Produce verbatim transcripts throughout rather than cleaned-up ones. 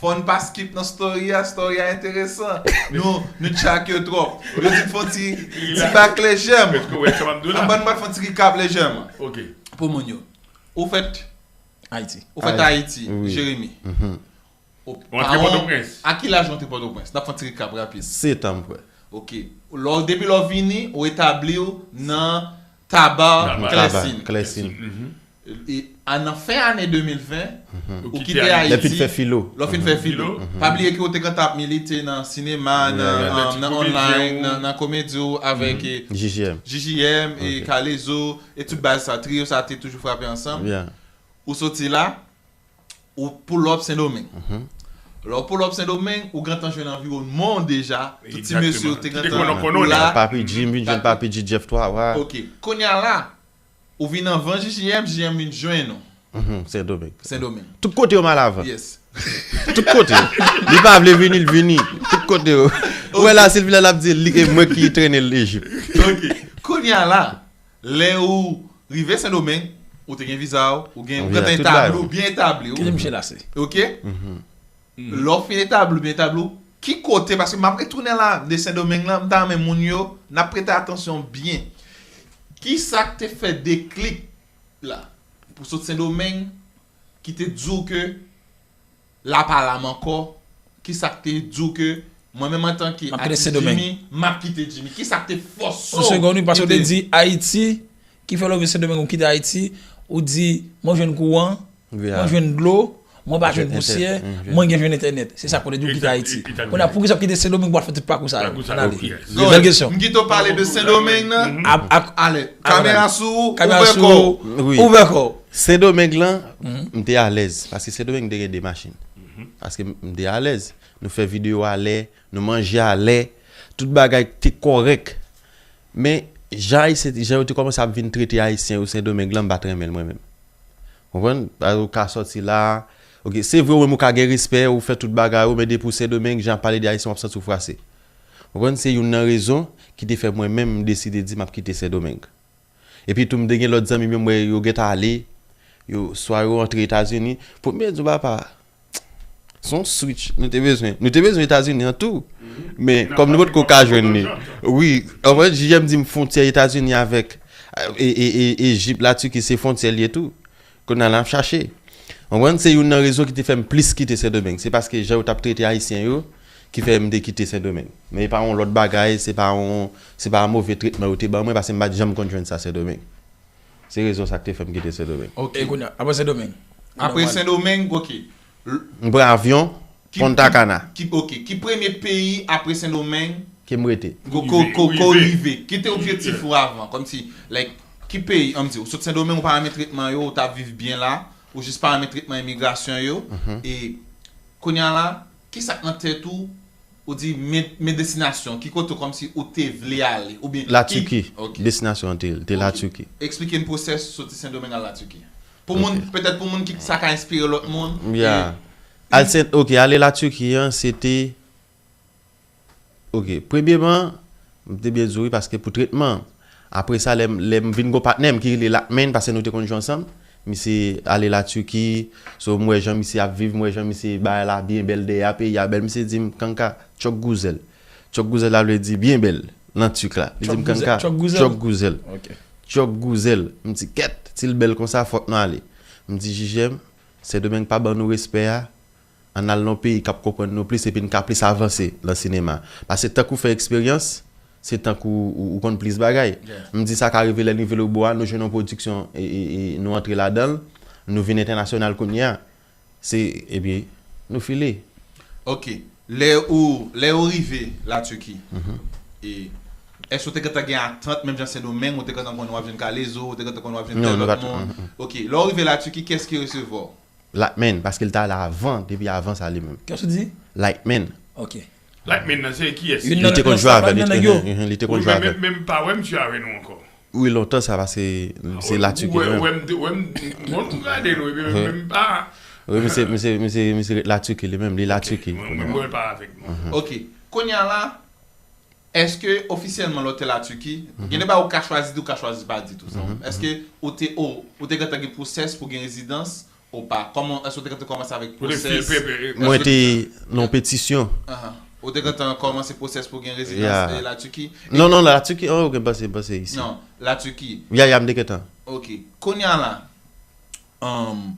Fò n pa skip nan story a, story a enteresan. Nou, nou tchak yo twòp. Yo di n fè yon ti, ti bak lejèman. Ann ban n fè yon ti recap lejèman. Pou moun yo. Ou fèt Ayiti. Ou fèt Ayiti, Jeremi. Ou antre Pòtoprens. A ki laj ou antre Pòtoprens? N ap fè yon ti recap rapid. Sèt an m kwè. Ok. Lè w, depi lè w vini, ou etabli w nan Taba Klèsin. Klèsin. E a nan fen ane de mil ven, ou kite Ayiti. Lè fin fè filo. Lè w fin fè filo. Pa bliye ke ou te gentan ap milite nan sinema, nan, nan online, nan, nan komedi w avèk eh, J J M. J J M e Kalezo e tout baz sa, trio sa te toujou frape ansanm. Ou soti la, ou pull up Sendomeng. Lè w pull up Sendomeng, ou gentan jwenn anviwònman w deja. Tout ti mesye yo te gentan la. Papi G, m vin jwenn Papi G, Jeff twa wa. Ok. Kounye a la, ou vin anvan J J M, J J M vin jwenn ou. Sendomeng. Sendomeng. Tout kote yo m al avan. Yes. Tout kote. Li pa vle vini, l vini. Tout kote yo. Ou wè la, Silvila l ap di, li, e mwen ki trennen l Ejip. Ok. Kounye a la, lè ou rive Sendomeng, ou te gen viza w, ou gen, ou gentan etabli w, byen etabli w. Ki misye la se? Ok? Lè w fin etabli w, byen etabli w, ki kote, paske m ap retounen la, de Sendomeng lan, m ta renmen moun yo, n ap prete atansyon byen. Ki sa k te fè deklik la, pou sot Sendomeng, ki te di w ke la pa la m ankò, ki sa k te di w ke mwen menm antanke atis Jimmy, m ap kite Jimmy? Ki sa k te fòse w? Yon segonn, wi, paske w te di Ayiti, ki fè lè w vin Sendomeng ou kite Ayiti, ou di, mwen jwenn kouran, mwen jwenn dlo, mwen pa jwenn pousyè, mwen gen jwenn entènèt. Se sa k fè w te di w kite Ayiti. Kounye a, poukisa w kite Sendomeng pou w al fè tout pakou sa yo? Ann ale. Bèl kesyon. M kite w pale de Sendomeng nan. Ale, kamera sou ou, ouvè kò w. Ouvè kò w. Sendomeng lan, m te alèz. Paske Sendomeng m te gen de machin. Paske m te alèz. Nou fè videyo alè, nou manje alè. Tout bagay te kòrèk. Men, jan Ayisyen, jan yo te kòmanse ap vin trete Ayisyen yo Sendomeng lan, m pa t renmen l mwen menm. Konprann? Ou ka sòti la. Ok, se vre, ou menm ou ka gen respè, ou fè tout bagay ou, men depi w Sendomeng, jan y ap pale de Ayisyen, w ap santi w frase. Konprann? Se youn nan rezon ki te fè mwen menm m deside di m ap kite Sendomeng. Epi tou, m te gen lòt zanmi m yo, m wè yo gentan ale. Yo, swa yo antre Etazini. Premye di w, papa, se yon switch nou te bezwen. Nou te bezwen Etazini an tou. Men, kòm nou potko ka jwenn li. Wi, anvan, J J M di m fwontyè Etazini avèk, e, e, e, Ejip, Latiki, se fwontyè l ye tou. Kounye a la, n ap chache. Konprann? Se youn nan rezon ki te fè m plis kite Sendomeng. Se paske jan yo t ap trete Ayisyen yo ki fè m te kite Sendomeng. Men e pa yon lòt bagay, se pa yon, se pa move tretman yo te ban mwen, paske m pa t janm konn jwenn sa Sendomeng. Se rezon sa k te fè m kite Sendomeng. Ok. E kounye a, apre Sendomeng? Apre Sendomeng, ok. M pran avyon, Punta Cana. Ki, ok. Ki premye peyi apre Sendomeng ke m rete? Ko, ko, ko, ko rive. Ki te objektif ou avan? Kòmsi, like, ki peyi, ann di, ou sot Sendomeng, ou pa renmen tretman yo, ou t ap viv byen la, ou jis pa renmen tretman imigrasyon yo. E kounye a la, ki sa k nan tèt ou, ou di, men, men destinasyon, ki kote kòmsi ou te vle ale, oubyen Latiki. Destinasyon an te, te Latiki. Eksplike n pwosès soti Sendomeng al Latiki. Pou moun, petèt pou moun ki sa ka enspire lòt moun. Al Sen, ok, ale Latiki an, se te, ok, premyeman, m te byen di w wi, paske pou tretman. Apre sa, lè m, lè m vin gon patnè m ki rele Lakmen, paske nou te konn jwe ansanm. Misye ale Latiki, so m wè jan misye ap viv, m wè jan misye, bagay la byen bèl dèyè a, peyi a bèl. Misye di m, Kanka, tchòk gouzèl. Tchòk gouzèl la vle di byen bèl, nan tik la. Li di m, Kanka, tchòk gouzèl. Tchòk gouzèl. M di, kèt, si l bèl konsa, fòk nou ale. M di, J J M, Sendomeng pa ban nou respè a, ann al nan yon peyi k ap konprann nou plis epi n ka plis avanse nan sinema. Paske tank ou fè eksperyans, se tank ou, ou, ou konn plis bagay. M di sa ka rive lè n rive Lobò a, nou jwenn yon pwodiksyon e, e, e nou antre ladan l, nou vin entènasyonal kounye a. Se, epi, nou file. Ok. Lè ou, lè ou rive Latiki, e, èske ou te gentan gen atant, menm jan Sendomeng, ou te gentan konnen w ap jwenn Kalezo, ou te gentan konnen w ap jwenn tèl lòt moun? Ok. Lè ou rive Latiki, kiyès ki resevwa w? Lakmen, paske l t al avan, depi avan sa li menm. Kiyès ou di? Lakmen. Ok. Lakmen nan se kiyès? Li te konn jwe avè l, li te konn jwe avè l. Men m pa wè misye avè nou ankò. Wi, lontan sa, paske se Latiki li menm. Ou wè m, ou wè m, bon, nou gade nou, epi men m pa. Wi, misye, misye, misye, misye ret Latiki li menm, li Latiki. Mwen, mwen pa avèk nou. Ok, kounye a la, èske ofisyèlman lè w te Latiki, gen de bagay ou ka chwazi di, ou ka chwazi pa di tou sa. Èske ou te, ou, ou te gentan gen pwosès pou gen rezidans, Ou pa? Kòman, èske w te gentan kòmanse avèk Ou te pwosès? fil pepe. Mwen te nan petisyon. Ahan. Ou te gentan kòmanse pwosès pou gen rezidans Yeah. e la Tiki? Non, non, la Tiki, oh, gen pase, pase isi. Non, la Tiki. Ya, ya, m te gentan. Ok. Kounye a la, um,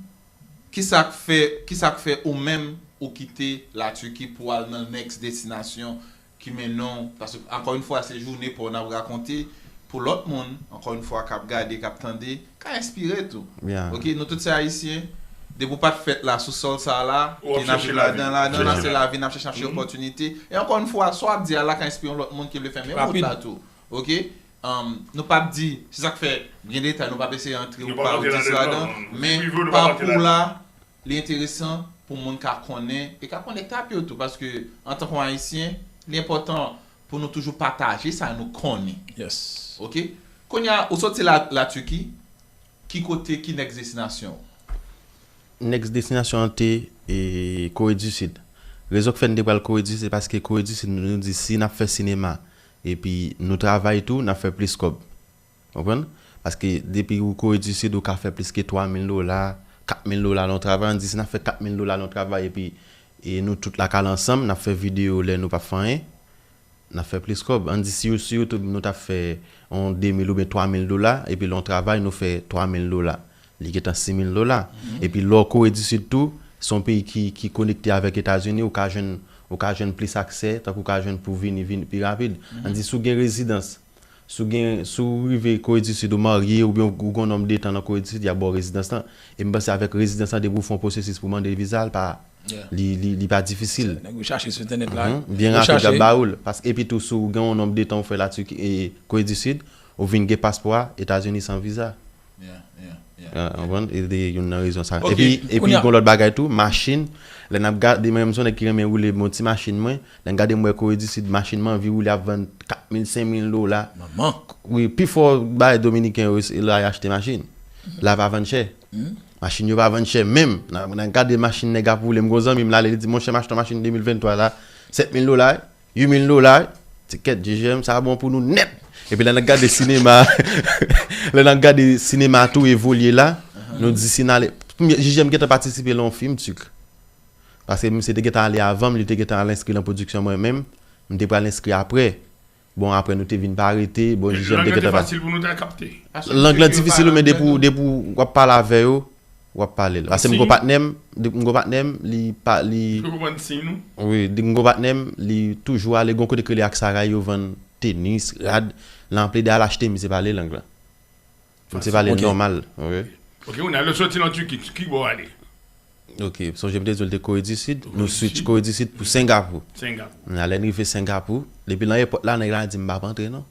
kisa k fè, kisa k fè ou menm ou kite la Tiki pou al nan next destinasyon ki mennen w? Paske, ankò yon fwa, se jounen pa w n ap rakonte pou lòt moun, ankò yon fwa, k ap gade, k ap tande, ka enspire tou. Yeah. Ok, nou tout se Ayisyen. Depi w pa t fèt la sou sòl sa la, Ou ap ke n ap chèche viv lavi. ladan, ladan, nan Chèche se lavi. lavi, n ap chèche, n ap chèche opòtinite. E ankò yon fwa, sa w ap di a la ka enspire yon lòt moun ki vle fè menm wout Rapid. La tou. Ok? Um, nou p ap di, se sa k fè, gen detay, nou p ap eseye antre Nou ou p ap pa ou antre dis ladan, ladan, non. men Prive, nou p ap antre pakou ladan. La, li enteresan pou moun ka konnen, e ka konnen etap yo tou, paske antanke yon Ayisyen, li enpòtan pou nou toujou pataje sa nou konnen. Yes. Ok? Kounye a, ou soti la, la Tiki, ki kote, ki next destinasyon? Next destinasyon an te e, Kore di Sid. Rezon k fè n te pral Kore di Sid, se paske Kore di Sid, nou, nou di si n ap fè sinema, epi nou travay tou, n ap fè plis kòb. Konprann? Paske depi ou Kore di Sid, ou ka fè plis ke twa mil dola, kat mil dola nan yon travay. Ann di si n ap fè kat mil dola nan yon travay, epi e nou tout lakay la ansanm, n ap fè videyo lè nou p ap fè anyen. N ap fè plis kòb. Ann di si, si YouTube nou t ap fè yon de mil oubyen twa mil dola, epi lè yon travay nou fè twa mil dola. Li gentan sis mil dola. Epi lè w Kore di Sid tou, se yon peyi ki, ki konekte avèk Etazini, ou ka jwenn, ou ka jwenn plis aksè, tankou ou ka jwenn pou vini, vini pi rapid. Ann di si w gen rezidans, si w gen, si w rive Kore di Sid, ou marye, oubyen ou gen yon nonm de tan nan Kore di Sid, y ap ba w rezidans lan. E m panse avèk rezidans lan, depi w fè yon pwosesis pou mande viza, l pa, Yeah. li, li, li pa difisil. Nèg yo chache sou entènèt la. Mhm. Byen Yo rapid, y ap chache. ba ou l. Paske epi tou, si w gen yon nonm de tan ou fè la Tiki e Kore di Sid, ou vin gen paspò a Etazini san viza. Yeah, yeah, yeah. Ah, ou konprann? E de youn nan rezon sa. Ok, Epi, epi kounye a- gen lòt bagay tou, machin. Lè n ap gade, mwen menm se yon nèg ki renmen woule bon ti machin mwen. Lè n gade m wè Kore di Sid, machin mwen anvi woule ap vann kat mil, senk mil dola. Manman. Wi, pifò bay dominiken yo se la y achte machin. La pa vann chè. Machin yo pa vann chè menm. Nan, nan gade machin nèg ap woule, m gon zanmi m la, li di, monchè, m achte yon machin de mil venntwa la, sèt mil dola, uit mil dola. Ti kèt, J J M, sa bon pou nou nèt. Epi lè n ap gade sinema, lè n ap gade sinema tou evolye la, nou di si n ale, premye J J M gentan patisipe nan yon fim Tik. Paske misye te gentan ale avan m, li te gentan al enskri nan pwodiksyon mwen menm, m te pral enskri aprè. Bon, aprè nou te vin pa rete, bon, J J M te Lang lan te gentan pa. Fasil pou nou ta kapte. Lang lan difisil, men depi w, depi w ap pale avè yo, w ap pale l. Paske m gon patnè m, depi m gon patnè m, li pa, li, Yo konprann siy nou. wi, depi m gon patnè m, li toujou ale, gon kote k rele Aksaray, yo vann tenis, rad, lan plede al achte, misye pale lang lan. Misye pale l Ok. nòmal, wi. Ok, ou nan, lè soti nan Tiki, ki bò w ale? Ok, sonje m te di w l te Kore di Sid, Kore nou di switch Sid. Kore di Sid pou Sengapou. Sengapou. Nan lè n rive Sengapou, depi nan èpòt la, nèg la di m pa p antre non.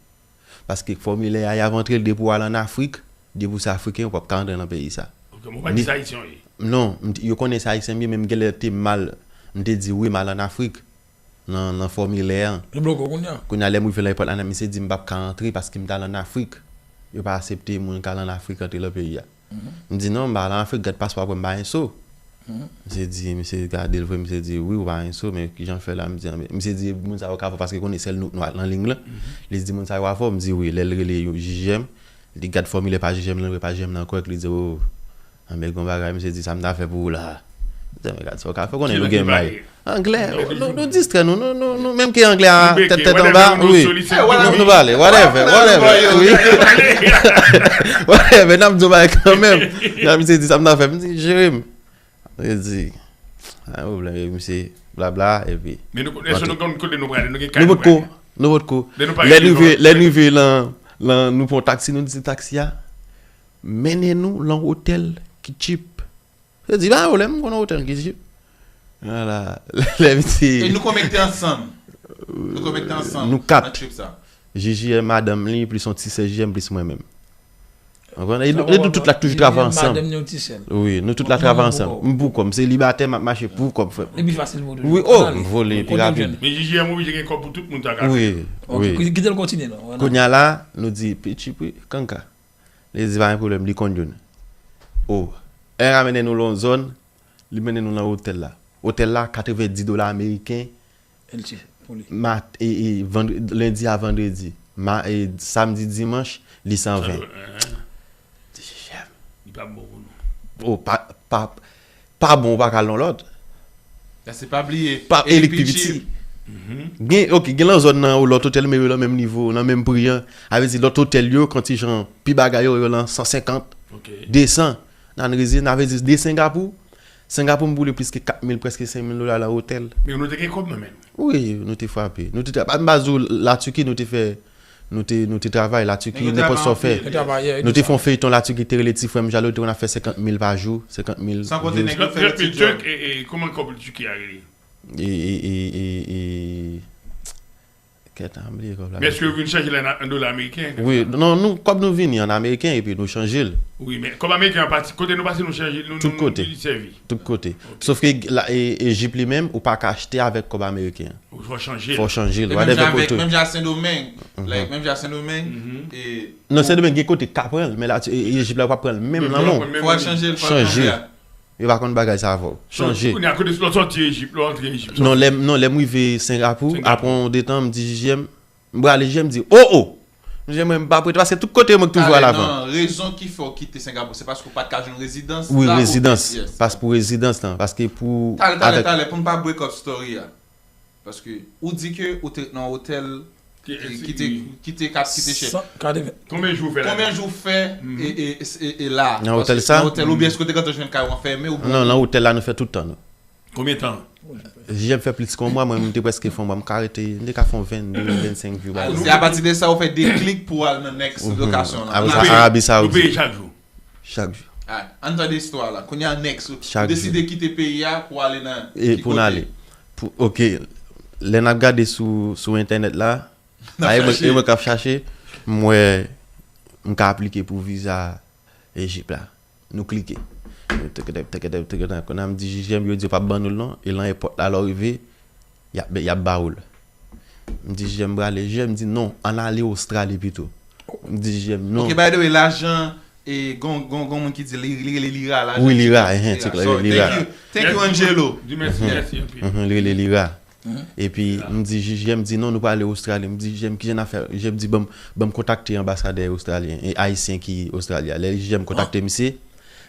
Paske fòmilè a y ap antre l depi w al ann Afrik, depi w se Afriken, ou p ap ka antre nan peyi sa. Ok, mwen pa di se Ayisyen w ye. Non, m t- yo konnen se Ayisyen m ye, men m genlè te mal, m te di wi, m al ann Afrik. Nan, nan fòmilè an. Yo bloke w kounye a. Kounye a lè m rive nan èpòt la, misye di m p ap ka antre paske m t al ann Afrik. Yo pa aksepte moun k al ann Afrik antre nan peyi a. M di non, m pa al ann Afrik, gad paspò a pou m pa enso. Misye di, misye gade l vre, misye di wi, ou pa enso, men kijan l fè la? M di, anben, misye di moun sa yo ka fè w paske konnen sèl nou k nwa nan liy lan. Li di moun sa yo pa fè w, m di wi, lè l rele yo J J M, li gad fòmilè pa J J M lan, li pa J J M lan kòrèk, li di o, anben gon bagay, misye di sa m ta fè pou ou la. M di men gad sa w ka fè, konnen nou gen may. Anglè, nou, nou distrè nou, nou, nou, nou, menm ke anglè a, tèt, tèt anba, wi. Nou, nou pale, whatever, whatever, wi. Whatever, n ap di w bagay kanmenm. Nan misye di sa m ta fè, m di, jere m. Misye di, pa gen pwoblèm, epi misye blabla, epi. Men nou, èske nou konn kote nou prale, nou gen kay Nou nou potko, prale? Nou potko. Lè nou pa Lè rete n rive, nou- lè n rive lan, lan, nou pran yon taksi, nou di taksi a, mennen nou lan otèl ki cheap. Yo di, pa gen pwoblèm, m konn yon otèl ki cheap. Vwala. Lè misye. E nou konekte ansanm. Nou konekte ansanm. Nou kat. Nan trip sa. J J M, madanm li, plis yon ti sè J J M, plis mwen menm. Konprann? E nou, e nou tout la k toujou travay ansanm. Madanm ni yon ti sèl. Wi, nou tout la travay ansanm. M pou kòm, m selibatè, m ap mache pou kòm, frè. Li pi fasil pou ou. Wi, oh, m vole pi rapid. Men J J M oblije gen kòb pou tout moun ta ka. Wi, wi. Kite l kontinye non. Kounye a la, nou di, pi cheap wi, kanka. Li di, pa gen pwoblèm, li konn youn. Oh, lè l ap mennen nou lan yon zòn, li mennen nou lan otèl la. Otèl la, katrevenndis dola ameriken, El ti pou li. Mat, e, e, vandre-, lendi a vandredi. Ma, e, samdi, dimanch, li san ven. Di, "Jijèm." Li pa bon pou nou. Oh, pa, pa, pa bon, ou pa ka al nan lòt. Sa se pa bliye. Pa e li k pi piti. Gen, ok, gen lan zòn nan, lòt otèl, men yo nan menm nivo, nan menm pri an. A vle di, lòt otèl yo, kontijan pi bagay yo, yo lan san senkant, desan. Nan rezi, nan vle di, de Sengapou. Sengapou, m boule plis ke kat mil, prèske senk mil dola lan otèl. Men nou te gen kòb nan men. Wi, nou te frape. Nou te, m pa di w, Latiki, nou te fè, nou te, nou te travay, Latiki, nenpòt sa w fè. Nou te fè yon feyton Latiki, te rele Ti Frè M Jalo, te konn ap fè senkant mil pa jou, senkant mil. San konte nèg yo fè ti djòb. Kòman kòb Latiki a rele? E, e, e, e, e, Kèt, m bliye kòb la. Men èske yo vin chanje l an dola ameriken? Wi, non, nou, kòb nou vini an ameriken epi nou chanje l. Wi, men kòb ameriken an pati, kote nou pase nou chanje, nou, nou, nou li sèvi. Tout kote. Sof ke la, e, Ejip li menm, ou pa ka achte avèk kòb ameriken an. Ou fò chanje l. Fò chanje l. Whatever kote. Menm jan a Sendomeng. Like, menm jan a Sendomeng. E, non, Sendomeng gen kote k ka pran l, men la, e, Ejip la, ou pa pran l menm nan men w. Fò chanje l, fò chanje l. Yo pa konn bagay sa avè w. Chanje. Kounye a, kote lè w sòti Ejip, lè w antre Ejip. Non, lè, non, lè m rive Sengapou, apre yon de tan, m di J J M, m prale J J M di, o, o! M di, mwen, m pa prete, paske tout kote mwen k toujou al avan. Talè, non, rezon ki fè w kite Sengapou, se paske w pa t ka jwenn rezidans la? Wi, rezidans. Pas pou rezidans lan, paske pou. Talè, talè, talè, pou n pa break up story a. Paske ou di ke ou te nan otèl ki te, ki te, ki te chè. Konbyen jou w fè la? Konbyen jou w fè e, e, e, e la? Nan otèl sa? Nan otèl, oubyen èske w te gentan jwenn kay ou an fèmen oubyen? Non, nan otèl la nou fè tout tan nou. Konbyen tan? J J M fè plis ke yon mwa, mwen menm m te prèske fè yon mwa, m ka rete, m te ka fè yon vennde, vennsenk jou. Se apati de sa ou fè deklik pou w al nan next lokasyon lan. Arabi Saoudit. Ou peye chak jou? Chak jou. Ann tande istwa la. Kounye a next, ou deside kite peyi a pou ale nan ki kote? Pou n ale. Pou, ok. Lè n ap gade sou, sou entènèt la, e mwen k ap chache, m wè m ka aplike pou viza Ejip la. Nou klike. Teke, teke, teke, teke, teke, kounye a m di J J M, yo di yo p ap ban nou l non. E lan èpòt la, lè w rive, y ap, y ap ba ou l. M di J J M, m prale. J J M di non, ann ale Ostrali pito. M di J J M non. Ok, by the way, lajan, e, gon, gon, gon moun ki di li, li rele lira, lajan. Wi, lira, ehe, ti klè, lira. Thank you, thank you, Angelo. Di mèsi, mèsi anpil. Li rele lira. Epi m di J J M di non, nou prale Ostrali. M di J J M kijan n ap fè? J J M di ban m, ban m kontakte anbasadè ostralyen, e, ayisyen ki Ostrali a. Lè J J M kontakte misye,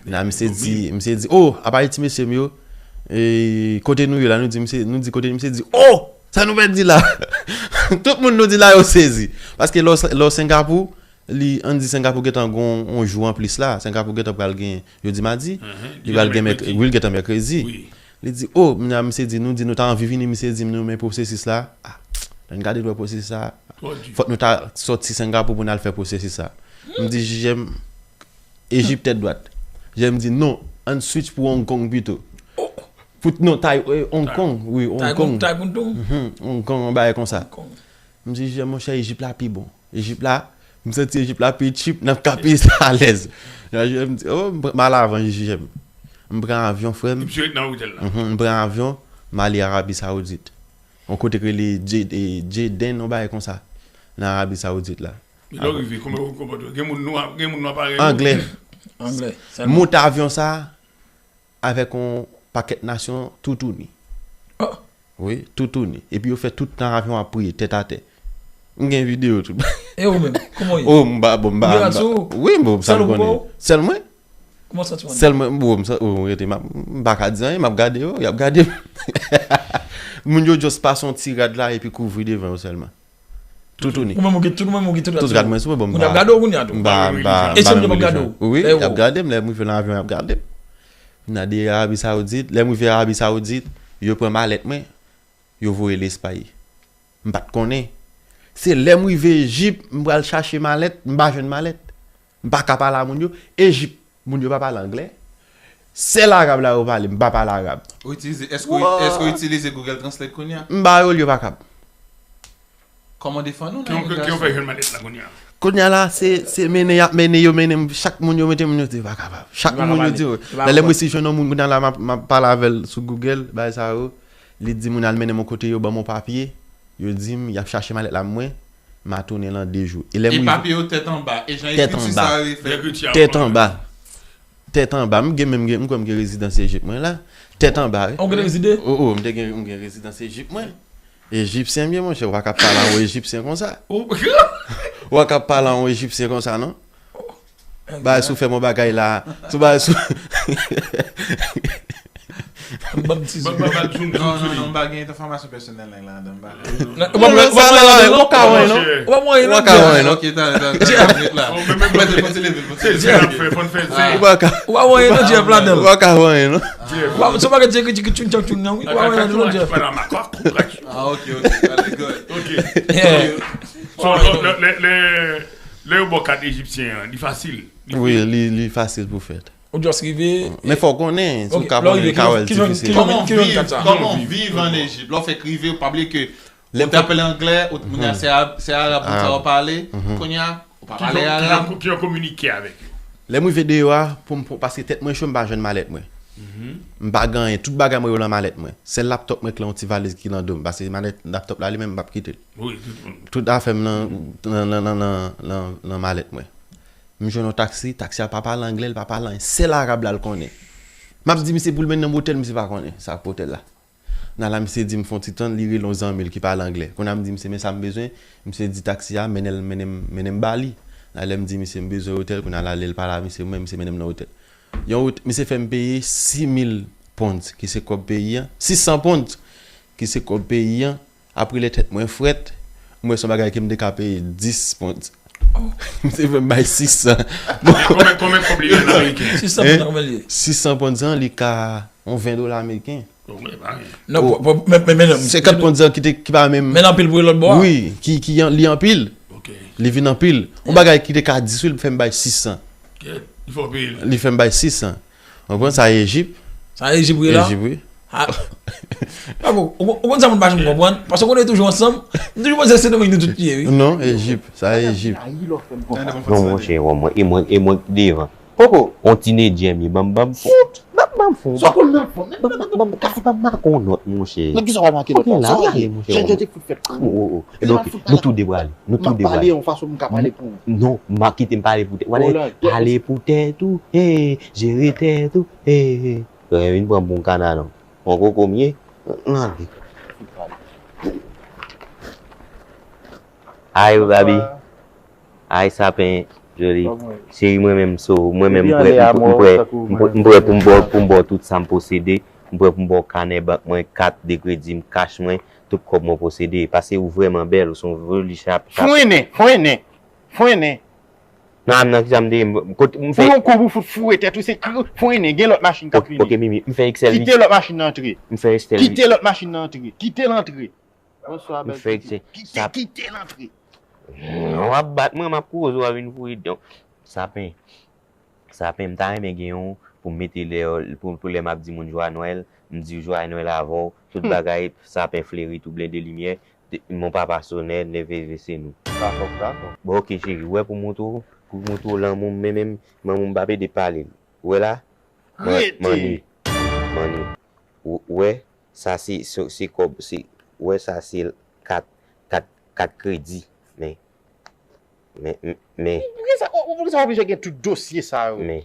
la misye di, misye di, o, ap Ayiti mesye m yo, e, kote nou ye la? Nou di misye, nou di kote, misye di, o, sa nou pèdi la? Tout moun nou di la yo sezi. Paske lè w, lè w Sengapou, li, ann di Sengapou gentan gon yon jou anplis la. Sengapou gentan pral gen, jodi madi, li pral gen mèkredi. Wi, li gentan mèkredi. Li di, o, m nan, misye di, nou di nou ta anvi vini, misye di m nou men pwosesis la. A, lè n gade nou wè pwosesis la, fòk nou ta sòti Sengapou pou n al fè pwosesis la. M di J J M, Ejip tèt dwat. J J M di non, ann switch pou Hong Kong pito. Pou, non, Tay, e, Hong Kong, wi, Hong Kong. Hong Kong, yon bagay konsa. M di J J M, monchè, Ejip la pi bon. Ejip la, m santi Ejip la pi cheap, n ap ka peye sa alèz. J J M di, o, m pran, m al avan J J M. M pran avyon, frè m. M pran avyon, m ale Arabi Saoudit. Yon kote k rele Dje-, e, Jeddah, yon bagay konsa. Nan Arabi Saoudit la. Lè w rive, kòman w konpòte w? Gen moun nwa, gen moun nwa parèy ou? Anglè. Anglè. Monte avyon sa, avèk yon pakèt nasyon toutouni. Wi, toutouni. Epi yo fè tout tan avyon ap priye, tèt atè. M gen videyo tou. E ou menm, kòman w ye? O, m pa, bon, m pa, m pa. Wi, bon, sa m konnen. Sèl mwen? Kòman w santi w anndan? Sèl mwen, bon, m sa, o, rete, m ap, m pa ka di anyen, m ap gade yo, y ap gade m. Moun yo just pase yon ti rad la epi kouvri devan yo sèlman. Toutouni. Ou menm ou gen tout, ou menm ou gen tout rad sou ou. Tout rad mwen sou mwen, bon, m pa. Moun ap gade w kounye a tou. M pa, m pa, m pa nan relijyon. Wi, y ap gade m, lè m rive nan avyon, y ap gade m. Nan de Arabi Saoudit, lè m rive Arabi Saoudit, yo pran malèt mwen, yo voye l Espay. M pa t konnen. Se lè m rive Ejip, m pral chache malèt, m pa jwenn malèt. M pa ka pale a moun yo. Ejip, moun yo pa pale anglè. Sèl arab la yo pale, m pa pale arab. Ou itilize, èske w, èske w itilize Google Translate kounye a? M ba yo l, yo pa kab. Kòman w defann ou nan yon relasyon? Ki w fè jwenn malèt la kounye a? Kounye a la, se, se mennen y ap mennen, yo mennen m, chak moun yo mete moun yo di yo pa kapab. Chak moun yo di yo. Yo pa kapab. Lè m resi jwenn yon moun kounye a la, m ap, m ap pale avè l sou Google, bagay sa yo. Li di moun al mennen m yon kote, yo ban m yon papye, yo di m y ap chache malèt la pou mwen, m a tounen lan de jou. E lè m rive. E papye yo tèt anba, e jan ekriti sa yo ye fè. Tèt anba. Tèt anba. M gen menm, m kwè m gen rezidans Ejip mwen la. Tèt anba, wi. Ou gen rezide? O, o, m te gen, m gen rezidans Ejip mwen. Ejipsyen m ye, monchè, ou pa ka pale a yon Ejipsyen konsa. Ou pa ka pale a yon Ejipsyen konsa, non. Bagay sou fè m yon bagay la. Sou bagay sou. Ban m ti zoom. Ban m, ban m, ban m zoom, zoom, Non, zoom. Non, non, m pa gen enfòmasyon pèsonèl nan ladan, m pa. Ou pa mwen, ou pa mwen, ou pa mwen, non? Ou pa mwen, non? Ok, talè, talè, talè, minit la. Mwen te fon ti leve, fon ti leve. Se zen ap fè, fòn fè zen. Ou pa ka. Ou pa mwen, non, Jeff, ladan. Ou pa ka mwen, non? Jeff. Ou pa, se pa ka di ki tchoun tchoun tchoun nan, wi. Ou pa mwen, non, Jeff. Para makak, kouraj. Ah, ok, ok, talè, good. Ok. Yeah. So, lè, lè, lè, lè yo ba w kat ejipsyen an, li fasil. Wi, li, li fasil pou fèt. Ou just rive. Men fò w konnen, si w ka konnen, li ka wè l difisil. Kijan, Kòman w kijan, viv, kijan kat sa? Kòman w viv an Ejip? Lè w fèk rive, w pa bliye ke ou te ap pale anglè, ou te konn se Arab, se Arab moun sa yo pale, kounye a, ou pa pale Arab. Ki yon kominike avèk yo. Lè m rive deyò a, pou m pou- paske tèt mwen cho, m pa jwenn malèt mwen. M pa gen anyen, tout bagay mwen yo nan malèt mwen. Sèl laptop mwen k lan yon ti valiz ki nan do m, paske malèt laptop la li menm m p ap kite l. Wi, tout moun. Tout afè m nan nan nan nan nan nan nan malèt mwen. M jwenn yon taksi, taksi a pa pale anglè, l pa pale anyen. Sèl arab la l konnen. M ap di misye pou l mennen m otèl, misye pa konnen sa k otèl la. Nan la misye di m fè yon ti tann, li rele yon zanmi l ki pale anglè. Kounye a m di misye men sa m bezwen, misye di taksi a mennen l mennen m mennen m ba li. Nan lè m di misye m bezwen otèl, kounye a la lè l pale a misye mwen, misye mennen m nan otèl. Yon ot- misye fè m peye sis mil pounds ki se kòb peyi an, sis san pounds ki se kòb peyi an. Apre lè tèt mwen frèt, m wè se yon bagay ke m te ka peye dis pounds. Misye fè m bay sis san. Konbyen, konbyen kòb li ye an ameriken? Sis san pounds, konbyen li ye? Sis san pounds an, li ka yon ven dola ameriken. Oh, men, pa anyen. Non, pou- pou- men men men non. Senkant pounds an ki te ki pa menm. Men anpil pou lòt bò a. Wi, ki ki an- li anpil. Ok. Li vin anpil. Yon bagay ki te ka dis mil, fè m bay sis san. Kèt, li fò peye l. Li fè m bay sis san. Ou konprann sa Ejip? Sa Ejip wi la. Ejip wi. Ah. Pako, ou ou konn sa moun pa janm konprann? Paske ou konnen toujou ansanm, nou toujou panse se Sendomeng nou tout ye wi. Non, Ejip, sa Ejip. Non, monchè, wè mwen, e mwen, e mwen k devan. Poko. On tinedjè m ye, ban m, ban m fon. Ban, ban m fon. Sa konn nan fon. Ban, ban, ban, ban, ban m make yon nòt, monchè. Nan kisa w al make nòt la? Sa w ale, monchè. Jan jan te fout fèt. Oh, oh, oh. Ebyen, ok, nou tou de prale. Nou tou de prale. M ap pale yon fason m ka pale pou ou. Non, m a kite m pale pou tèt. Wale, pale pou tèt ou. Hey, jere tèt ou. Hey, hey. Yo vin pran m pou yon kana non. On koko m ye. Nan vi. Ay, Babi. Ay, Sapen, Joli. Cheri, mwen menm so, mwen menm m prè, m prè, m prè, m prè pou m ba w, pou m ba w tout sa m posede. M prè pou m ba w kanè bank mwen, kat de kredi m, kach mwen, tout kòb mwen posede. Paske ou vrèman bèl, ou se yon joli chap. Frennen, frennen, frennen. Nan, nan, kisa m te ye? M, kot, m fè. Pou yon kou pou fout foure tèt ou, se kri, frennen, gen lòt machin k ap vini. Ok, Mimi, m fè eksèl li. Kite lòt machin nan antre. M fè eksèl li. Kite lòt machin nan antre. Kite l antre. Bonswa, bèl pitit. Kite, kite l antre. W ap bat mwen, m ap koze, w ap vin foure dan. Sapen. Sapen, m ta renmen gen yon pou m mete lè, pou, pou lè m ap di moun jwa Nwèl, m di jwa Nwèl avè w, tout bagay, sapen fleri, tou blende limyè, de- mon papa sonè, neve vese nou. Dakò, dakò. Bon, ok, cheri, wè pou montre w, pou montre w lanmou m, men menm, lanmou m pa pede pale. Wè la? Man- Rete! Mani. Mani. W- Wè, sa se, se, se kòb, se, wè, sa se kat, kat, kat kredi. Men, men, men, men. Poukisa, poukisa w oblije gen tout dosye sa yo? Men,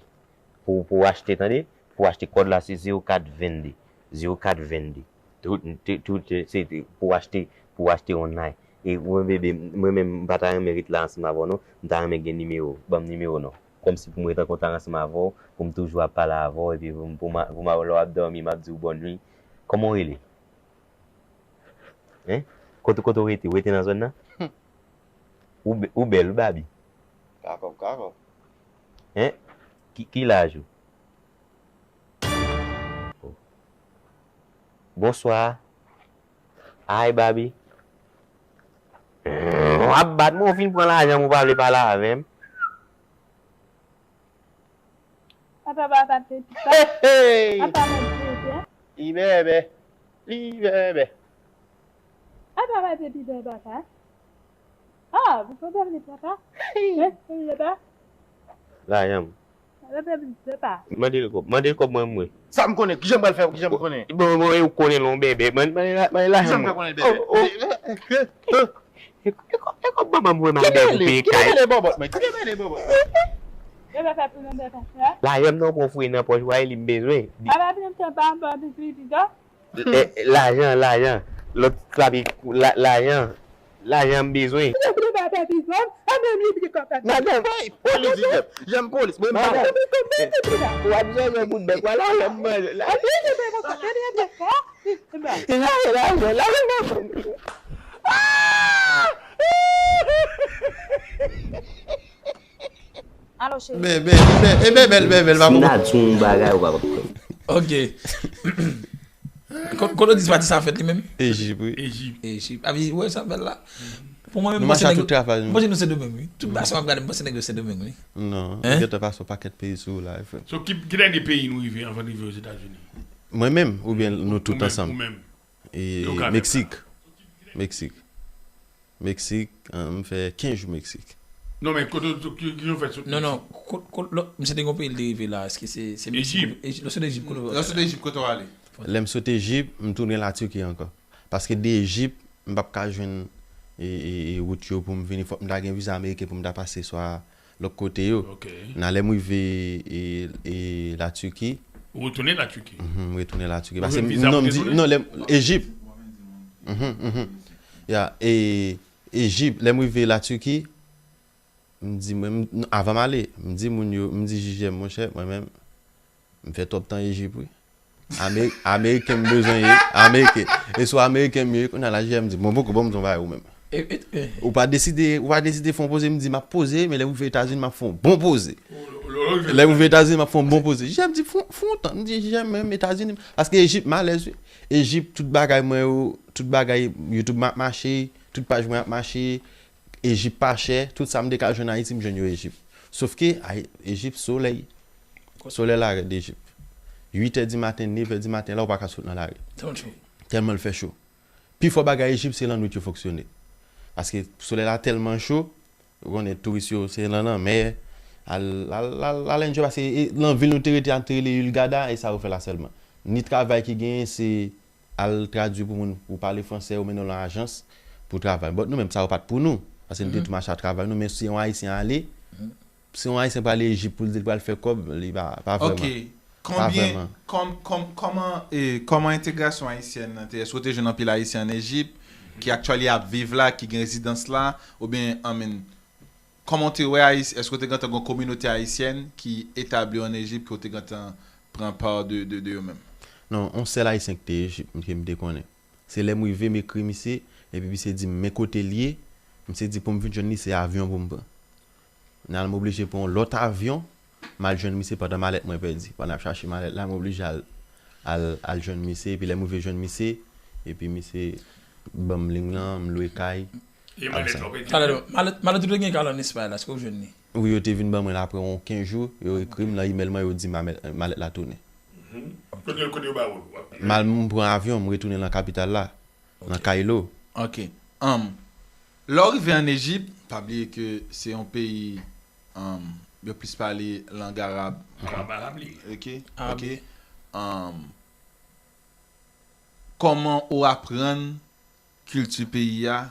pou, pou achte, tande, pou achte kòd la, se zewo kat vennde. Zewo kat vennde. Tout, tout, tout, se, se pou achte, pou achte online. E mwen, bebe, mwen menm, m pa ta renmen ret la ansanm avè w, non. M ta renmen gen nimewo w. Ban m nimewo w, non. Kòmsi pou m ret an kontak ansanm avè w, pou m toujou ap pale avè w, epi pou m, pou m, pou m, lè w ap dòmi, m ap di w bòn nwi. Kòman w rele? Hein? Kote, kote w rete? Ou rete nan zòn nan? Ou, be- ou bèl, wi, Babi. Kakòb, kakòb. Hein? Ki, ki laj ou? Bonswa. Ay, Babi. W ap bat mwen, w fin pran lajan m, ou pa vle pale avè m. Papa, papa, papa. Hey, hey. Papa, papa, papa. Li bèbè. Li bèbè. Papa, papa, papa, papa. Ah, vous pouvez appeler papa? Hein? Papa? Lajan m. Papa, papa, papa. Mande l kòb. Mande l kòb mwen, mwen. Sa m konnen. Kijan m pral fè? Kijan m konnen? Bon, bon, e ou konnen lè w bèbè. Mande, mande, mande lajan m. Kijan m fè konnen l bèbè? Oh, oh. E, e, e, e, e kòb manman m voye m al bay pou peye kay. Kite mele bòbòt mwen, kite mele bòbòt mwen. Yo pa fè pou nou de konsa. Lajan m nan pran fouye nan pòch, w a li m bezwen. Papa vin fè pa anba de kredi, non? E, e, lajan, lajan. Lòt papi, la, lajan. Lajan m bezwen. Babylon, a menm li byen konprann. Madanm, polis, Jèm, Jèm polis, mwen madanm. Ou ap jwenn yon bout bèk, wala, wala, wala. E la, e la, e la, e la. Alo, cheri. Bebe, bebe, e bebe, bebe, bebe, pa konprann. Di yon bagay ou pa konprann. Ok. Kote di pati sa fèt li menm? Ejip, wi. Ejip. Abi, wè sa fèt la. Pou mwen menm, Nou mache a tout travay. Mwen panse nou Sendomeng, wi. Tout bagay sa w ap gade, mwen panse nèg yo Sendomeng, wi. Non, Hein? Gentan pase yon pakèt peyi sou ou la, frè. So, ki, ki dènye peyi nou rive anvan n rive Ozetazini? Mwen menm, oubyen nou tout Ou menm, ansanm? Ou menm. E, Yo ka Meksik. Meksik. Meksik, ah, m fè kenz jou Meksik. Non, men kote ki, ki yo fè sot Non, non, kot, kot, lò, misye te gen yon peyi l te rive la, èske se, se Meksik? Ejip. Ejip, lò se de Ejip, kote w Lò se de Ejip, kote w ale? Lè m sot Ejip, m tounen Latiki ankò. Paske de Ejip, m p ap ka jwenn e, e, e wout yo pou m vini, fòk m ta gen viza ameriken pou m ta pase swa lòt kote yo. Ok. Nan lè m rive e, e Latiki, Ou retounen Latiki? mhm, m retounen Latiki. Ou Paske jwenn m- viza non, pou m di, retounen? Non, lè m- Ejip. Mhm, mhm. Ya, e Ejip, lè m rive Latiki, m di mwen, m- avan m ale, m di moun yo, m di jij, monchè, mwen menm, m fè twòp tan Ejip, wi. Ameri- Ameriken m bezwen ye, Ameriken. E sou Ameriken m ye, kounye a la jij di, bon, poko, bon, m di yon bagay ou menm. E, e, e, Ou pa deside, ou pa deside fè yon poze, m di, m ap poze, men lè m rive Etazini, m ap fè yon bon poze. Lè m rive Etazini, m ap fè yon bon poze. Jij di, fè, fè yon tan, m di, jij menm Etazini, paske Ejip m alèz, wi. Ejip, tout bagay mwen yo, tout bagay, YouTube mwen ap mache, tout paj mwen ap mache, Ejip pa chè, tout sa m te ka jwenn Ayiti, m jwenn yo Ejip. Sofke, Ay- Ejip, solèy. Solèy la rèd Ejip. Uit è di maten, nèf è di maten, la ou pa ka sot nan lari. Tèlman cho. Tèlman l fè cho. Pi fò bagay Ejip, se lannwit yo fonksyone. Paske solèy la tèlman cho, ou konnen touris yo, se nan lanmè, al, al, al, al enjoy, paske e, nan vil nou te rete a, te rele Hurghada, e sa yo fè la sèlman. Ni travay ki genyen, se al tradui pou moun, ou pale fransè, ou mennen nan ajans pou travay. But nou menm, sa yo pa t pou nou. Paske nou te tou mache a travay nou, men si yon Ayisyen ale, si yon Ayisyen prale Ejip pou l di l pral fè kòb, li pa, pa vrèman. Ok. Konbyen, kòm, kòm, kòman, e, kòman entegrasyon ayisyèn nan te, èske w te jwenn anpil Ayisyen an Ejip, ki actually ap viv la, ki gen rezidans la, oubyen, I mean, kòman w te wè Ayisyen, èske w te gentan gen yon kominote ayisyèn ki etabli an Ejip, ke w te gentan pran pa de, de, de yo menm? Non, yon sèl Ayisyen ki te Ejip, ke m te konnen. Se lè m rive, m ekri misye, epi misye di m men kote l ye, misye di pou m vin jwenn li, se avyon pou m pran. Nan m oblije pran yon lòt avyon, m al jwenn misye pandan malèt mwen pèdi. Pandan ap chache malèt la, m oblije al, al, al jwenn misye, epi lè m rive jwenn misye, epi misye ban m liy lan, m lwe kay. E malèt la w pèdi? Talè, non, malèt, malèt ou te gen kay la an Espay la, èske w jwenn li? Wi, yo te vin ban mwen l apre yon kenz jou, yo ekri m nan imèl mwen, yo di malèt, malèt la tounen. Kote, kote yo ba ou l? M al m pran avyon, m retounen nan kapital la, nan Kaylo. Ok. Um, lè w rive an Ejip, pa bliye ke se yon peyi, um, yo plis pale lang arab. Arab, arab li. Ok, ok. Um, kòman ou aprann kilti peyi a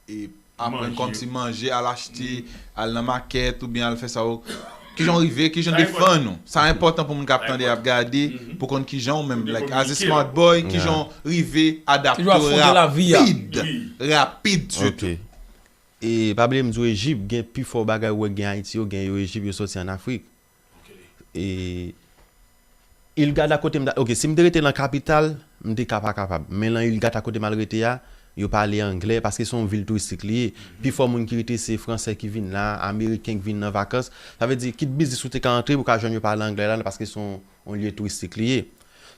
e aprann kòmsi manje, al achte, al nan makèt oubyen al fè sa ou. Kijan w rive, kijan w defann ou. Sa enpòtan pou moun k ap tande, ap gade, pou konn kijan ou menm, like, as a smart boy, kijan w rive adapte w rapid, rapid sitou. E pa bliye m di w Ejip, gen pifò bagay ou wè gen Ayiti yo, gen yo Ejip, yo sòti an Afrik. E Hurghada kote m ta, ok, si m te rete nan kapital, m te ka pa kapab. Men nan Hurghada kote m al rete a, yo pale anglè paske se yon vil touristik li ye. Pifò moun ki rete se fransè ki vin la, ameriken ki vin nan vakans. Sa vle di kit biznis ou te ka antre, ou ka jwenn yo pale anglè la paske se yon, yon lye touristik li ye.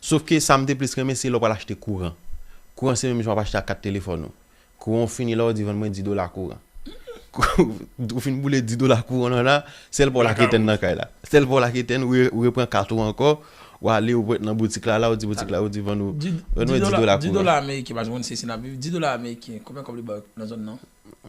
Sofke sa m te plis renmen se lè w pral achte kouran. Kouran se menm jan w ap achte ak kat telefòn ou. Kouran w fini la, w di vann mwen dis dola kouran. Ou fin boule dis dola kouran w la, sèl pa w la ki etèn nan kay la. Sèl pa w la ki etèn, ou re- ou repran kat ou ankò, w ale, ou ret nan boutik la, la, ou di boutik la, ou di vann ou, vann mwen dis dola kouran. Dis dola ameriken, paske moun se si n ap viv, dis dola ameriken, konbyen kòb li ba w nan zòn nan?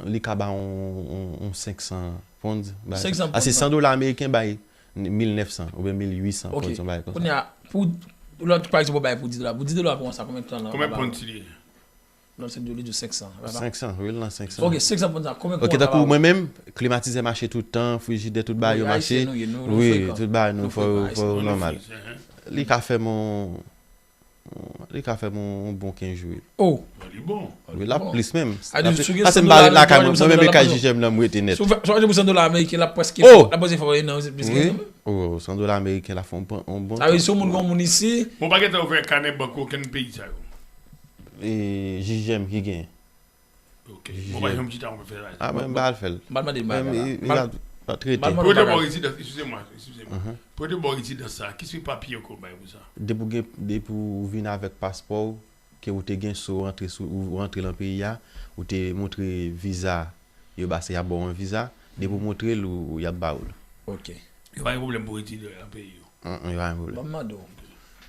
Li ka ba w yon, yon, yon senk san pounds. Senk san pounds? A, se san dola ameriken bay mil nèf san oubyen mil uit san pounds, yon bagay konsa. Kounye a, pou lòt, pa egzanp, ou bay pou dis dola. Pou dis dola pou sa, konbyen tan l ap ba w? Konbyen pounds li ye? Non, se di w li di w senk san. Senk san, wi, l nan senk san. Ok, senk san pounds sa, konbyen kouran l ap ba w? Ok, tankou mwen menm, klimatizè mache tout tan, frijidè, tout bagay yo mache. Wi, tout bagay nou, fò yo, fò yo nòmal. Li ka fè m yon Li ka fè m yon, yon bon kenz jou, wi. Oh, Li bon. Wi, l ap plis menm. A, di, si w gen Pase san m dola pa lakay ameriken, mwen, san mwen dola men kay la, J J M nan, m rete nèt. Si w fè si w achte pou san dola ameriken, l ap prèske Oh! l ap prèske fè w yon plis Wi. ke Oh, san dola ameriken la fè yon bon, yon bon. Sa vle di si yon moun gen yon moun isi, Bon, pa gentan ouvè kanè bank okenn peyi sa yo. E J J M ki gen. Ok. Bon, pa janm chita, on fè sa. Ah, mwen m pa al fè l. M al mande l Mwen, bagay i- la. i al pa trete. Mal- Pou te bagay. Bò rezidans, eskize mwen, eskize mwen. Pou te Bò rezidans sa, ki se papye yo bay pou sa? Depi w gen, depi w vin avèk paspò w, ke ou te gen sou rantre sou ou rantre lan peyi a, ou te montre viza, yo ba se y ap ba w yon viza, depi w montre l ou y ap ba w l. Ok. Yo pa gen pwoblèm pou retire yo nan peyi yo. An, an, yo pa gen pwoblèm. Ban m mande w.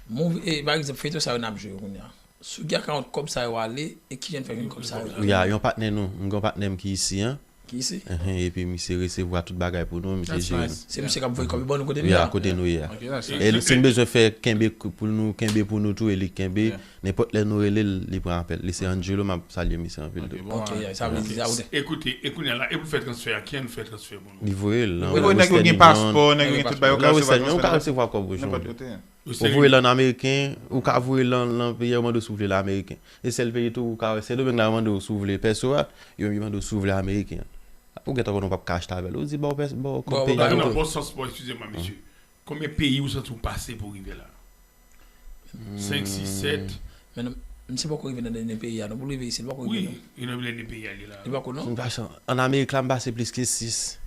Movie, e, pa egzanp, feyton sa yo n ap jwe yo kounye a. Sou ki akawont kòb sa yo ale e ki jan fè vin kòb sa yo? Ya, yon patnè nou, m gen yon patnè m ki isi an. Ki isi? Epi misye resevwa tout bagay pou nou, misye jere nou. Se misye k ap voye kòb yo ban nou kote nou Ya, a? Kote nou ye a. Ok, sa se- E si n bezwen fè kenbe pou nou kenbe pou nou tou, e li kenbe, nenpòt lè nou rele l, li pran apèl. Li se Angelo, m ap salye misye anpil tou. Ok, sa vle di sa ou te. Ekoute, e kounye a la, e pou fè transfè a, ki an fè transfè pou nou? Li voye l nan Wi, nèg yo gen paspò, nèg yo gen tout bagay, yo ka resevwa transfè resevwa kòb ou nenpòt kote. Ou voye l an ameriken, ou ka voye l an peyi a, yo mande w si w vle l an ameriken. E sèl peyi tou ou ka wè Sendomeng la, yo mande w si w vle pèso a, yo mande w si w vle ameriken. Ou gentan konnen w p ap ka achte avè l. Ou di ba w pèso, ba w kòb peyi a. Nan bon sans, bon, eskize mwen, mesye. Konbyen peyi ou santi w pase pou rive la? Senk, sis, sèt. Men non, misye poko rive nan dènye peyi a non, pou l rive isi, li poko rive non. Wi, e nan dènye peyi a li la. Li poko non. An Amerik la, m pase plis ke sis.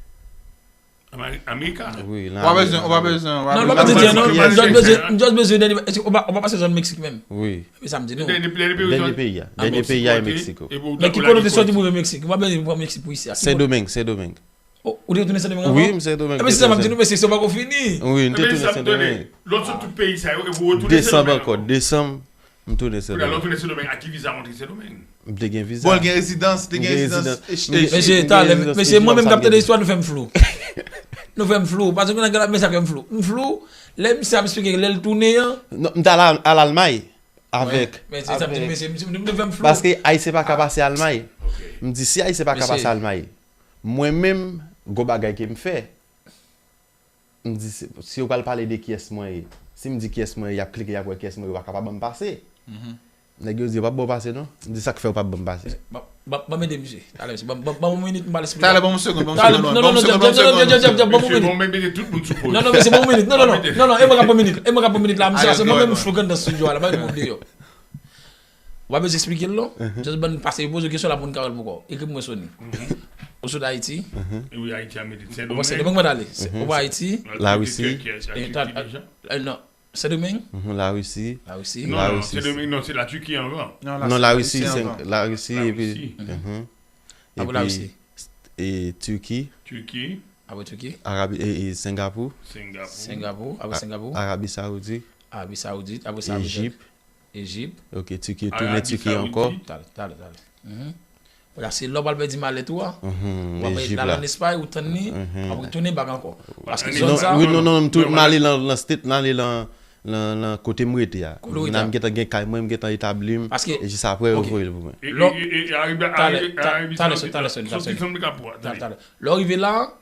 Amerika? Wi, Ou pa bezwen, ou pa bezwen. Non, non, pa bezwen, non, m just bezwen, m just bezwen dènye, m just bezwen dènye, ou pa pa pase zòn Meksik menm. Wi. E sa m di nou. Dènye peyi ou Dènye soti peyi a, a dènye Meksik peyi a e kote, Meksiko. E pou Men ki kote ou te soti pou rive Meksik? Ou pa bezwen pran Meksik pou isi a. Ki kote? Sendomeng, Sendomeng. Oh, ou te tounen Sendomeng Wi, ankò? m Sendomeng. Epi se sa m ap di nou, mesye, se ou pako fini. Wi, m te Epi tounen sa m tande, Sendomeng. Lòt sou tout peyi sa yo, e pou retounen Desanm Sendomeng ankò, ankò. Desanm, m tounen Kounye a lè w Sendomeng. tounen Sendomeng, ak ki viza w antre Sendomeng? M te gen viza. Bon, l gen rezidans, te M gen gen rezidans. rezidans. H- M gen H- Mesye, gen talè, rezidans, mesye, mwen menm k ap sa m tande gen. Istwa, nou fè m flou. Nou fè m flou. Paske gen nèg k ap mesye fè m flou. M flou, lè misye ap esplike lè l tounen an. Non, m t al al Almay avèk. Men se sa m di, mesye, misye, nou fè m flou. Paske Ayisyen pa ka pase Almay. M di si Ayisyen pa ka Mesye. Pase Almay, mwen menm, gon bagay ke m fè. M di si, si yo pral pale de kiyès mwen ye, si m di kiyès mwen ye, y ap klike, y ap wè kiyès mwen ye, yo pa ka pa ban m pase. Nèg yo di yo p ap ba w pase non. M di sa k fè yo p ap ban m pase. Ban ban ban m ede misye. Talè, mesye, ban ban ban yon minit, m pral esplike. Talè, ban m yon segonn, ban m Talè, segonn, non, ban non, m non, segonn, Jab, ban m Jab, segonn. Jab, Jab, ban m Mesye, yon bon, minit. Men mete tout moun sou pòz. Non, non, mesye, ban m yon minit. Non, non, non, non, non, e mwen k ap ban yon minit. E mwen k ap ban yon minit la, misye, Alright, se mwen go menm ahead. Flou k anndan estidyo a la, pa gen moun deyò. Ou pa bezwen esplike l non. Just ban pase, poze w kesyon la pou n ka wè l pou kò. Ekri pou mwen Sony. Ou sot Ayiti? Wi, Ayiti a mete. Ou pa Sendomeng, mwen ale. Ou pa Ayiti? Larisi. Eh, ta- eh, non. Sendomeng? Mhm, Larisi. Larisi? Non, non, Larisi. Sendomeng, non, se Larisi ankò. Non, Larisi, ankò. Larisi, epi. Larisi. Mhm. Apre Epi, Larisi? E Turki. Turki. Apre Turki? Arabi, e, e Singapou. Singapou. Singapou, apre Singapou? Arabi Saoudi. Arabi Saoudit, apre sa. Ejip. Ejip. Ok, Turki, tounen Arabi Turki ankò. Saoudit. Talè, talè, talè. Mhm. Bon, la, se lè w pral pèdi malèt ou a. Mhm, W ap Ejip la la. Nan Espay, ou tann li, Mhm. apre tounen bak ankò. Paske An zòn Non, sa. wi, non, non, m tou, Non, m ale lan, lan state, m ale lan, lan, lan kote m rete a. Kote w rete Nan a? M gentan gen kay mwen, m gentan etabli m. Paske- E jis apre, yo Ok. voye l pou mwen. E, Lò- e, e, e, Arabi, Talè, Arabi, ta- Arabi talè, Saoudit, talè, Sony, sòti talè, Sendomeng pou Talè, talè. Lè w rive la,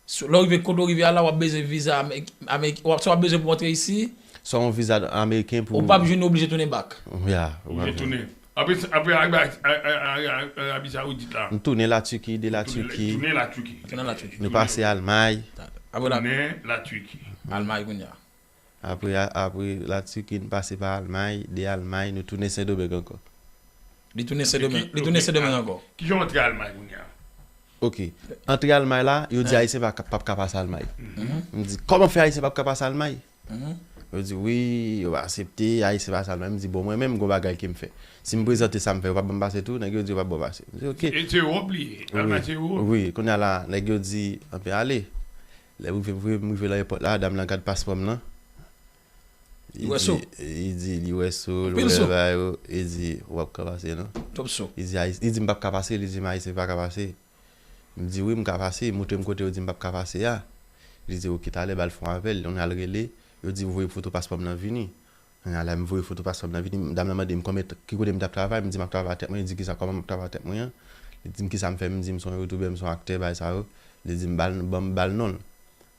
sou- lè w rive kote w rive a la, w ap bezwen viza Amerik, Amerik, w ap, w ap bezwen pou antre isi, Swa yon viza ameriken pou. ou p ap jwenn oblije tounen bak. Ya, Ou vle tounen. Apre, apre Arabi, Arabi Saoudit la. M tounen la Turki, de la Turki. Tounen la Turki. Tounen la Turki. Nou pase Almay. Apre la, Tounen la Turki. Almay kounye a. Apre, apre la Turki, n pase pa Almay, de Almay, nou tounen Sendomeng ankò. Li tounen Sendomeng, li tounen Sendomeng ankò. Kijan w antre Almay kounye a? Ok. Antre Almay la, yo di Ayisyen pa ka- p ap ka pase Almay. M di, kòman fè Ayisyen p ap ka pase Almay? Yo di, wi, yo pa aksepte, Ayisyen pase Almay. M di, bon, mwen menm, gon bagay ke m fè. Si m prezante sa m fè, yo p ap ban m pase tou, nèg yo di yo p ap ban m pase. M di, ok. E se Ewòp li ye. Almay se Ewòp. Wi, kounye a la, nèg yo di, anpè ale. Lè m rive, m rive, m rive nan ayewopò la, dam lan gad paspò m nan. Li wè so. Li di, li wè so, li Pil so. Wè ba yo, li di, w ap ka pase non. Twòp so. Li di, Ayis- li di, m p ap ka pase, li di, m Ayisyen pa ka pase. M di, wi, m ka pase, montre m kote yo di m p ap ka pase a. Li di, ok, talè, ba l fè yon apèl, nou al rele, yo di, voye foto paspò m nan vini. Kounye a la, m voye foto paspò m nan vini, dam nan mande m konbyen t- ki kote m t ap travay, m di, m ap travay ak tèt mwen, li di, kisa, kòman m ap travay ak tèt mwen an? Li di m, kisa m fè, m di, m se yon youtubè, m se yon aktè, bagay sa yo. Li di m, ba l, ban m, ba l non l.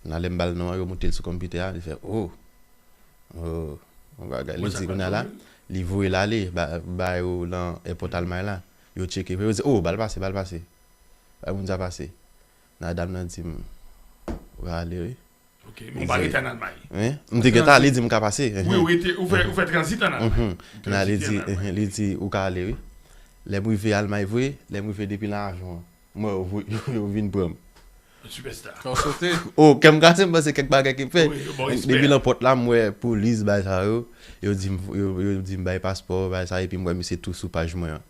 Nan lè m ba l non an, yo moute l sou konpitè a, li fè, oh, oh, yon bagay. Li di, kounye a la, Li voye l ale, ba, ba yo nan èpòt Almay la. Yo tcheke, yo di, "Oh, ba l pase, ba l pase." Ba moun sa pase. Nan dam nan di m, "Ou ka ale, wi." Ok, men ou pa rete ann Almay. Wi, m te gentan ale, li di m ka pase. Wi, ou rete, ou fè, ou fè tranzit ann Almay. Nan li di, li di, "Ou ka ale, wi." Lè m rive Almay vre, lè m rive depi nan avyon an, m wè yo, yo, yo vin pran m. Sipèsta. Ou sote. Oh, kè m kase, m panse kèk bagay ki fèt. Wi, yo ba w respè. Depi nan pòt la, m wè polis, bagay sa yo. Yo di m, yo, yo di m bay paspò, bagay sa, epi m wè misye tou sou paj mwen an.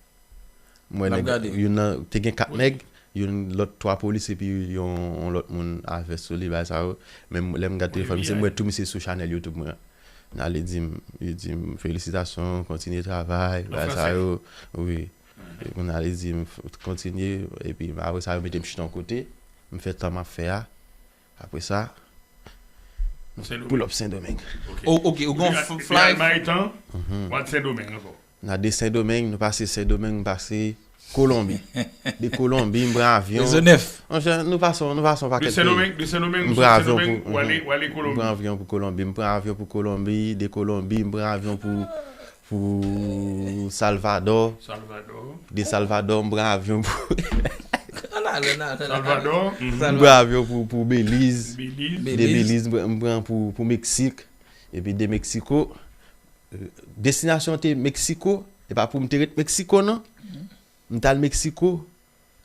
M wè nèg, youn nan, te gen kat nèg, youn lòt twa polis, epi yon, yon lòt moun a vès sou li, bagay sa yo. Men m, lè m gade telefòn misye, m wè tou misye sou chanèl YouTube mwen an. Nan li di m, li di m, "Felisitasyon, kontinye travay," bagay sa yo. Wi. Epi kounye a li di m, "F-, kontinye," epi apre sa, yo mete m chita yon kote, m fè tan m ap fè a. Apre sa, pull up Sendomeng. Ok. Oh, ok, ou gon fly? Depi Almay tan, w al Sendomeng ankò. Nan de Sendomeng, nou pase Sendomeng, m pase Kolonbi. De Kolonbi, m pran avyon. Rezo nèf. Monchè, nou pase, nou pase yon pakèt peyi. De Sendomeng, de Sendomeng, m pran avyon pou, w ale, w ale Kolonbi. M pran avyon pou Kolonbi, m pran avyon pou Kolonbi, de Kolonbi, m pran avyon pou pou Salvador. Salvador. De Salvador, m pran avyon pou. Salvador. M pran avyon pou, pou Beliz. Beliz. De Beliz, m pran, m pran pou, pou Meksik. Epi de Meksiko, euh, destinasyon te Meksiko. E pa pou m te ret Meksiko, non. M t al Meksiko.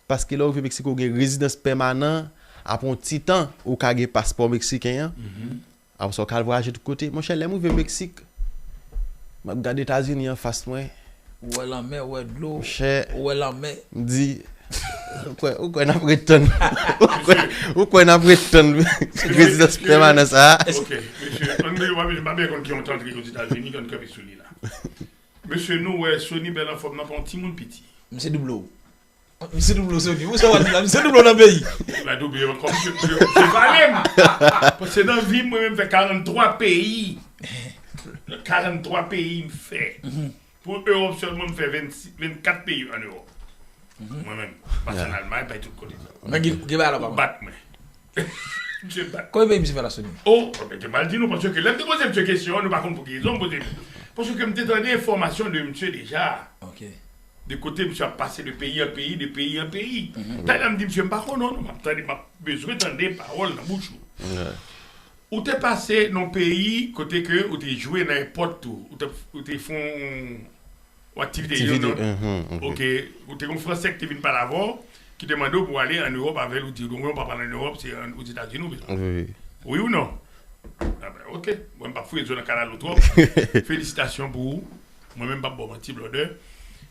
Paske lè w rive Meksiko, w gen rezidans pèmanan, apre yon ti tan, ou ka gen paspò meksiken an. Apre sa, w ka al vwayaje tout kote. Monchè, lè m rive Meksik, m ap gade Etazini anfas mwen. Ou wè lanmè, ou wè dlo, ou wè lanmè. M di, ou kwè, ou kwè n ap ret tann, ou kwè, ou kwè n ap ret tann rezidans pèmanan sa a? Ok, mesye, ann, m pa byen konn ki yon tandri Ozetazini, ann kanpe sou li la. Mesye, nou wè Sony bèl anfòm nan, pa yon timoun piti. Misye double w. Misye double w, Sony. Ou sa w ap di la? Misye double w nan peyi. Li pa double ankò, misye, misye, misye vale m. Paske nan vi m, mwen menm fè karanntwa peyi. Karanntwa peyi m fè. Pou Ewòp sèlman, m fè vennsis, vennkat peyi ann Ewòp. Mwen menm, pase ann Almay, bay tout kote. Men gen, gen bagay la pa bat mwen. Misye bat. Konbyen peyi misye fè la, Sony? Oh, mwen te mal di nou, paske lè m te poze misye kesyon an, nou pa konn pou ki rezon m poze. Paske m te tande enfòmasyon de misye deja. Ok. De kote misye ap pase de peyi an peyi, de peyi an peyi. Talè m di misye, "M pa konn non, non, m ap tande, m ap bezwen tande pawòl nan bouch ou." Ou te pase nan peyi kote ke ou te jwe nan èpòt tou. Ou te, ou te fè yon aktivite yo, non? Ok. Ou te gen yon Fransè ki te vin pale avè w, ki te mande w pou w ale ann Ewòp avè l, ou di, "Non, mwen pa pral ann Ewòp, se ann, Ozetazini ou bezwen." Wi, wi. Wi ou non? Ah ben, ok. Mwen, m p ap fouye zo nan kalalou twòp. Felisitasyon pou ou. Mwen menm, m p ap ba w manti, blòdè.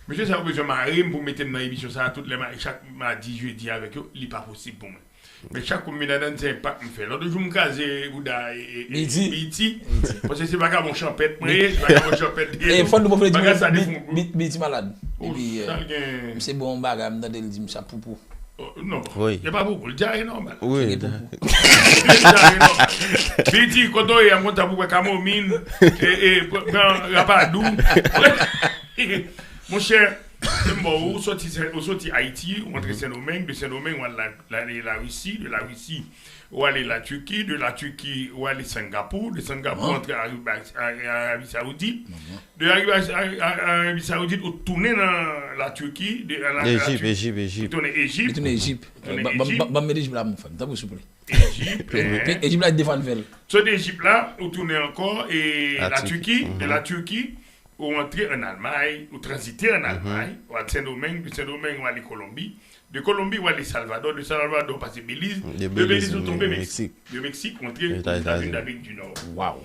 Mesye sa yo bezwen mare m pou mete m nan emisyon sa a tout lè, ma-, chak madi, jedi avèk yo, li pa posib pou mwen. Men chak kou m vin ladan, se enpak m fè. Lòt jou, m kraze bouda e, e, e, Bidji. Bidji. Paske se vagabon chanpèt mwen ye, se vagabon chanpèt li ye. Fò nou pwofite di bagay sa defon. Bidji malad. Epi, sa l gen? Misye bon bagay, m tande l di m sa poupou. Oh, non. Wi. Se pa poupou, l dyare nòmal. Wi. Li dyare nòmal. Bidji, kote w ye, m kontan pou wè kamomin, e, e, pran rapadou. Monchè, m bon, ou soti Sen-, ou soti Ayiti, ou antre Sendomeng, de Sendomeng, ou al la, la, Larisi, de Larisi, ou ale Latirki, de Latirki, ou ale Sengapou, de Sengapou, ou antre Arabi, Arabi Saoudit, de Arabi, Arabi Saoudit, ou tounen nan Latirki, de la, Ejip, Latirki, Ejip. Ou tounen Ejip. Ou tounen Ejip. Ban m mete Ejip la, mon frè, tanpri, souple. Ejip, Ejip la, defann fè l. Sot Ejip la, ou tounen ankò, e Latirki, de Latirki, ou antre ann Almay, ou tranzite ann Almay, ou al Sendomeng, de Sendomeng, ou ale Kolonbi, de Kolonbi, ou ale Salvadò, de Salvadò, ou pase Beliz, de Beliz, ou tonbe Meksik. De Meksik, ou antre Etazini, Damerik di Nò. Wow.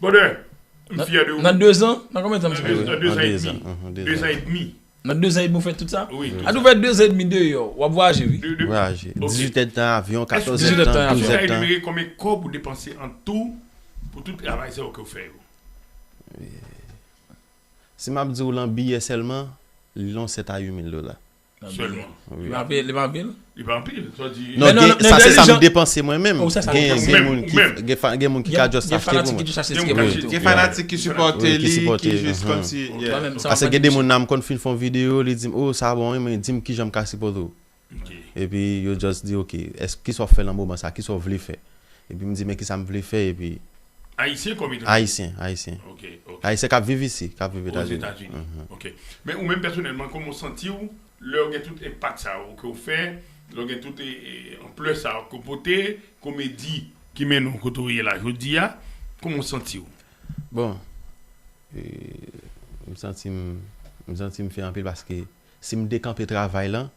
Brother, m fyè de ou. Nan de zan? Nan konbyen tan misye fè? Nan de zan edmi. De zan edmi. Nan de zan edmi ou fè tout sa? Wi, tout sa. Ou fè de zan edmi deyò, w ap vwayaje, wi. Vwayaje. Dizuit èdtan avyon, katòz èdtan, douz èdtan. Èske w ka enimere konbyen kòb ou depanse an tou pou tout travay sa yo ke w fè yo? Si m ap di w lan biyè sèlman, li lan sèt a uit mil dola. Sèlman. Li pa anpil, li pa anpil? Li pa anpil. Sa di... Non, sa se sa m depanse mwen menm. Gen, gen moun ki, gen fa-, gen moun ki ka just achte pou mwen. Gen fanatik ki sipòte li, ki jis kòmsi, yeah. Paske gen de moun nan m konn fin fè yon videyo, li di m, "Oh, sa bon, wi, men di m kijan m ka sipòte w." Epi yo just di, "Ok, èske, kisa w fè nan moman sa, kisa w vle fè?" Epi m di, "Men kisa m vle fè?" Epi Ayisyen kòm etranje? Ayisyen, Ayisyen. Ok, ok. Ayisyen k ap viv isi, k ap viv Ozetazini. Ozetazini. Mhm. Ok. Men ou menm pèsonèlman, kòman w santi w lè w gen tout enpak sa yo ke w fè, lè w gen tout e, e, anplè sa yo ke w pote, komedi ki mennen w kote w ye la jodi a, kòman w santi w? Bon, e, m santi m, m santi m fè anpil paske si m dekanpe travay lan,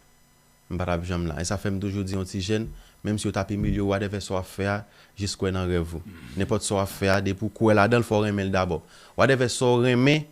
m pa t ap janm la. E sa fè m toujou di yon ti jèn, menm si yo t ap imilye w, whatever sa w ap fè a, jis kwè nan rèv ou. Nenpòt sa w ap fè a, depi w kwè ladan l, fò w renmen l dabò. Whatever sa w renmen,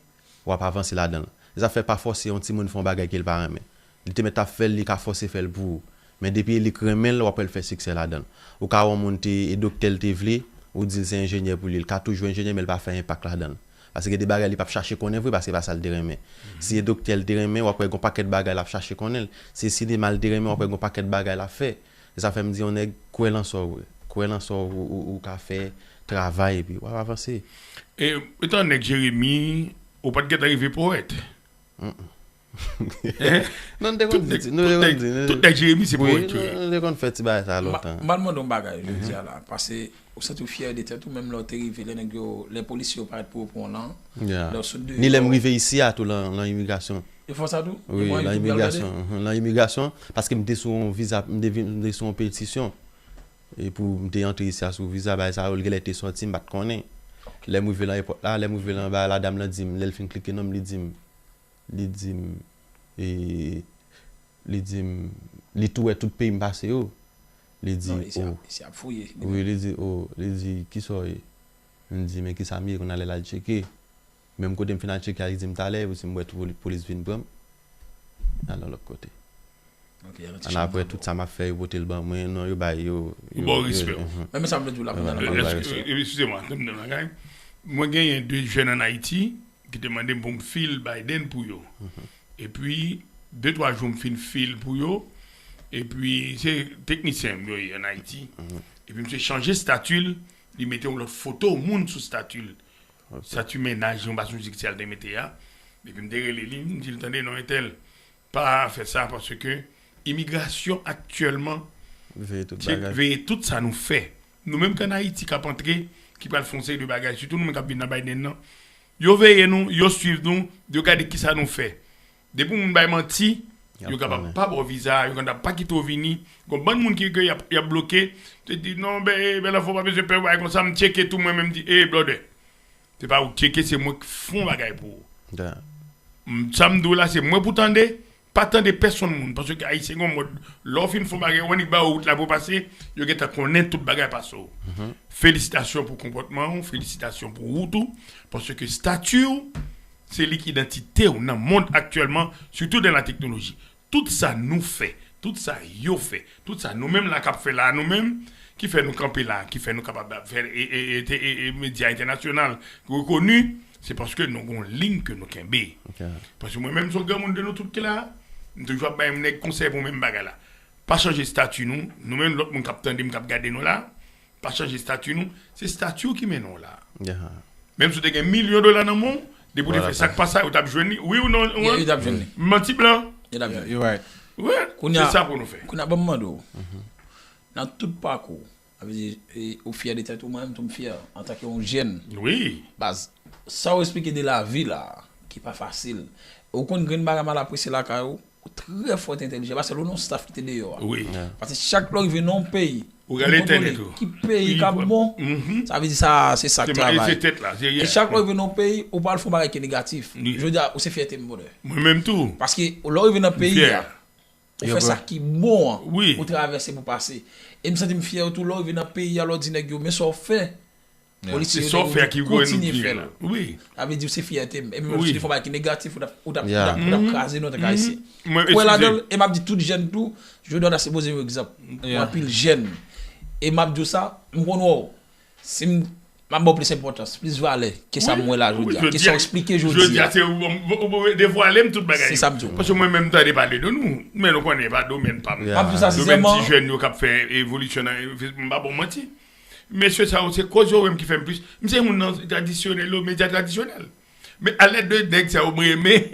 w ap avanse ladan l. E sa fè pa fòse yon timoun fè yon bagay ke l pa renmen. Li te mèt ap fè l, li ka fòse fè l pou ou. Men depi e li k renmen l, w ap wè l fè siksè ladan l. Ou ka wè yon moun te, e doktè l te vle, ou di l se enjenyè pou li. Li ka toujou enjenyè, men l pa fè enpak ladan l. Paske gen de bagay li p ap chache konnen vre, paske se pa sa l te renmen. Si e doktè l te renmen, w ap wè gon pakèt bagay l ap chache konnen l. Si e sinema l te renmen, w ap wè gon pakèt bagay l ap fè. E sa fè m di yon nèg, kwè nan sa w vle. Kwè nan sa w, ou, ou, ou ka fè, travay, epi w ap avanse. E, etan nèg Jeremi, ou pa t gentan rive powèt? Mm-mm. Non, nou te konn di, nou te konn di, tout nèg Jeremi se powèt yo ye. Nou te konn fè ti bagay sa lontan. M al mande yon bagay jodi a la, paske ou santi w fyè de tèt ou, menm lè w te rive, lè nèg yo, lè polisye yo parèt pou yo pran w lan, lè w sot deyò. Ni lè m rive isi a tou lan, lan imigrasyon. Yo fè w sa tou? Wi, lan imigrasyon, mhm, lan imigrasyon, paske m te sou yon viza, m te vin, m te sou yon petisyon. E pou m te antre isi a sou viza, bagay sa yo, l genlè te sòti, m pa t konnen. Lè m rive lan èpòt la, lè m rive lan bagay la, dam lan di m, lè l fin klike non m, li di m, li di m, e, li di m, li tou wè tout peyi m pase yo. Li di, non, isi ap, isi ap fouye. Wi, li di, o, li di, kisa w ye? M di, men kisa m ye? Kounye a lè l al tcheke. Menm kote m fin al tcheke a, li di m talè, epi si m wè tou poli-, polis vin pran m, al nan lòt kote. Ok, ann apre tout sa m ap fè, yo pote l ban mwen, non, yo bay, yo, yo ba w respè w. Men, men sa m vle di w la, kounye a, nan pale. Eskize m, atann m nan bagay. Mwen genyen de jèn ann Ayiti ki te mande m pou m fil Biden pou yo. Epi, de twa jou m fin fil pou yo. Epi, se teknisyen m yo ye ann Ayiti. Epi, misye chanje estati l, li mete yon lòt foto moun sou estati l. Estati mennaj, yon bagay sou jik sa l te mete a. Epi, m te rele li, m di l, tande non, entèl, pa fè sa, paske imigrasyon aktyèlman veye tout bagay, veye tout sa nou fè. Nou menm k ann Ayiti k ap antre, ki pral fè yon seri de bagay, sitou nou menm k ap vin nan Biden nan, yo veye nou, yo swiv nou, yo gade kisa nou fè. Depi yon moun bay manti, yo kapab pa ba w viza, yo kapab pa kite w vini. Gon bann moun ki, ke y ap, y ap bloke, te di, non, ben, ben, la fò pa bezwen pè, bagay konsa, m tcheke tou mwen menm, di, e, brother, se pa ou k tcheke, se mwen k fè yon bagay pou ou. M, sa m di w la, se mwen pou tande, pa tande pèsonn moun, paske Ayisyen gon mòd, lè w fin fè yon bagay, w annik ba yo wout la pou w pase, yo gentan konnen tout bagay pase w. Felisitasyon pou konpòtman w, felisitasyon pou ou tou, paske estati w, se li k idantite w nan mond aktyèlman, sitou dan la teknoloji. Tout sa nou fè, tout sa yo fè, tout sa nou menm la k ap fè la, nou menm, ki fè nou kanpe la, ki fè nou kapab ap fè e, e, e, e, e, e medya entènasyonal rekoni, se paske nou gon liy ke nou kenbe. Paske mwen menm, se yon granmoun de nou tout ki la, m toujou ap bay yon nèg konsèy pou menm bagay la. Pa chanje estati nou, nou menm lòt moun k ap tande m, k ap gade nou la, pa chanje estati nou, se estati w ki mennen w la. Menm si w te gen milyon dola nan men w, depi w te fè sa k pa sa, yo t ap jwenn li. Wi ou non? Yo t ap jwenn li. M manti blan? Yo t ap jwenn li. Wi, se sa pou nou fè. Kounye a, ban m mande w, nan tout pakou, sa vle di, e, ou fyè de tèt ou, mwen menm tou m fyè, antanke yon jèn. Wi. Baz, sa w eksplike de lavi la, ki pa fasil. Ou konn grenn bagay m al apresye lakay ou, ou trè fò, ou entèlijan. Paske ou nan staff ki te deyò a. Wi. Paske chak lè w rive nan yon peyi, ou gade entènèt ou, ki peyi k ap bon, sa vle di sa, se sa k travay. E chak lè w rive nan yon peyi, ou pral fè yon bagay ki negatif. Jodi a, ou se fyète m, brother. Mwen menm tou. Paske lè w rive nan peyi a, ou fè sa ki bon an, ou travèse pou pase. E m santi m fyè tou lè w rive nan peyi a, lè w di nèg yo, men sa w fè. Polisye yo, nèg yo kontinye fè l. Sa vle di w se fyète m. Epi menm si w te fè yon bagay ki negatif, ou t ap, ou t ap, ou t ap, ou t ap kraze nou antanke Ayisyen. Kwè ladan l, e m ap di tout jèn tou, jodi a se poze yon egzanp pou anpil jèn. E m ap di w sa, m konn wè w. Si m, m ap ba w plis enpòtans, plis valè ke sa m wè la jodi a, ke sa w eksplike jodi a. Jodi a, se ou, ou, ou devwale m tout bagay yo. Se sa m di w. Paske mwen menm m tande pale de nou, men nou konnen e pa domèn pa m. M ap di w sa sensèman. Domèn ti jèn yo k ap fè evolisyon nan, m pa ba w manti. Mesye sa yo, se koze yo menm ki fè m plis. M se moun nan tradisyonèl yo, medya tradisyonèl. Men alèd de nèg sa yo, mwen renmen.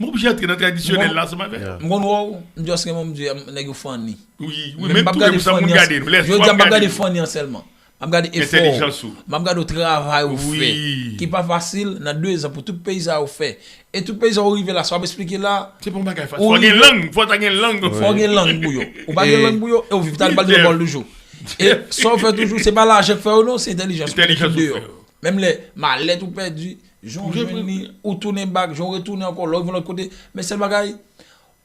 Mwen oblije antre nan tradisyonèl la ansanm avè yo. M konn wè w, m just renmen w, m di nèg yo funny. Wi, wi, men m ap gade funny an, jodi a m ap gade funny an sèlman. M ap gade efò w. M ap gade w travay ou fè. Ki pa fasil nan de zan pou tout peyi sa yo fè. E tout peyi sa yo rive la, sa w ap eksplike la. Se pa yon bagay fasil. Fò gen lang, fò ta gen lang. Fò gen lang pou yo. Ou pa gen lang pou yo, e w viv Taliban yo mòl toujou. E sa w fè toujou, se pa lajan k fè yo non, se entèlijans ou mete deyò. Menm lè malèt ou pèdi, jan w jwenn li, ou tounen bak, jan w retounen ankò, lè w rive yon lòt kote. Men sèl bagay,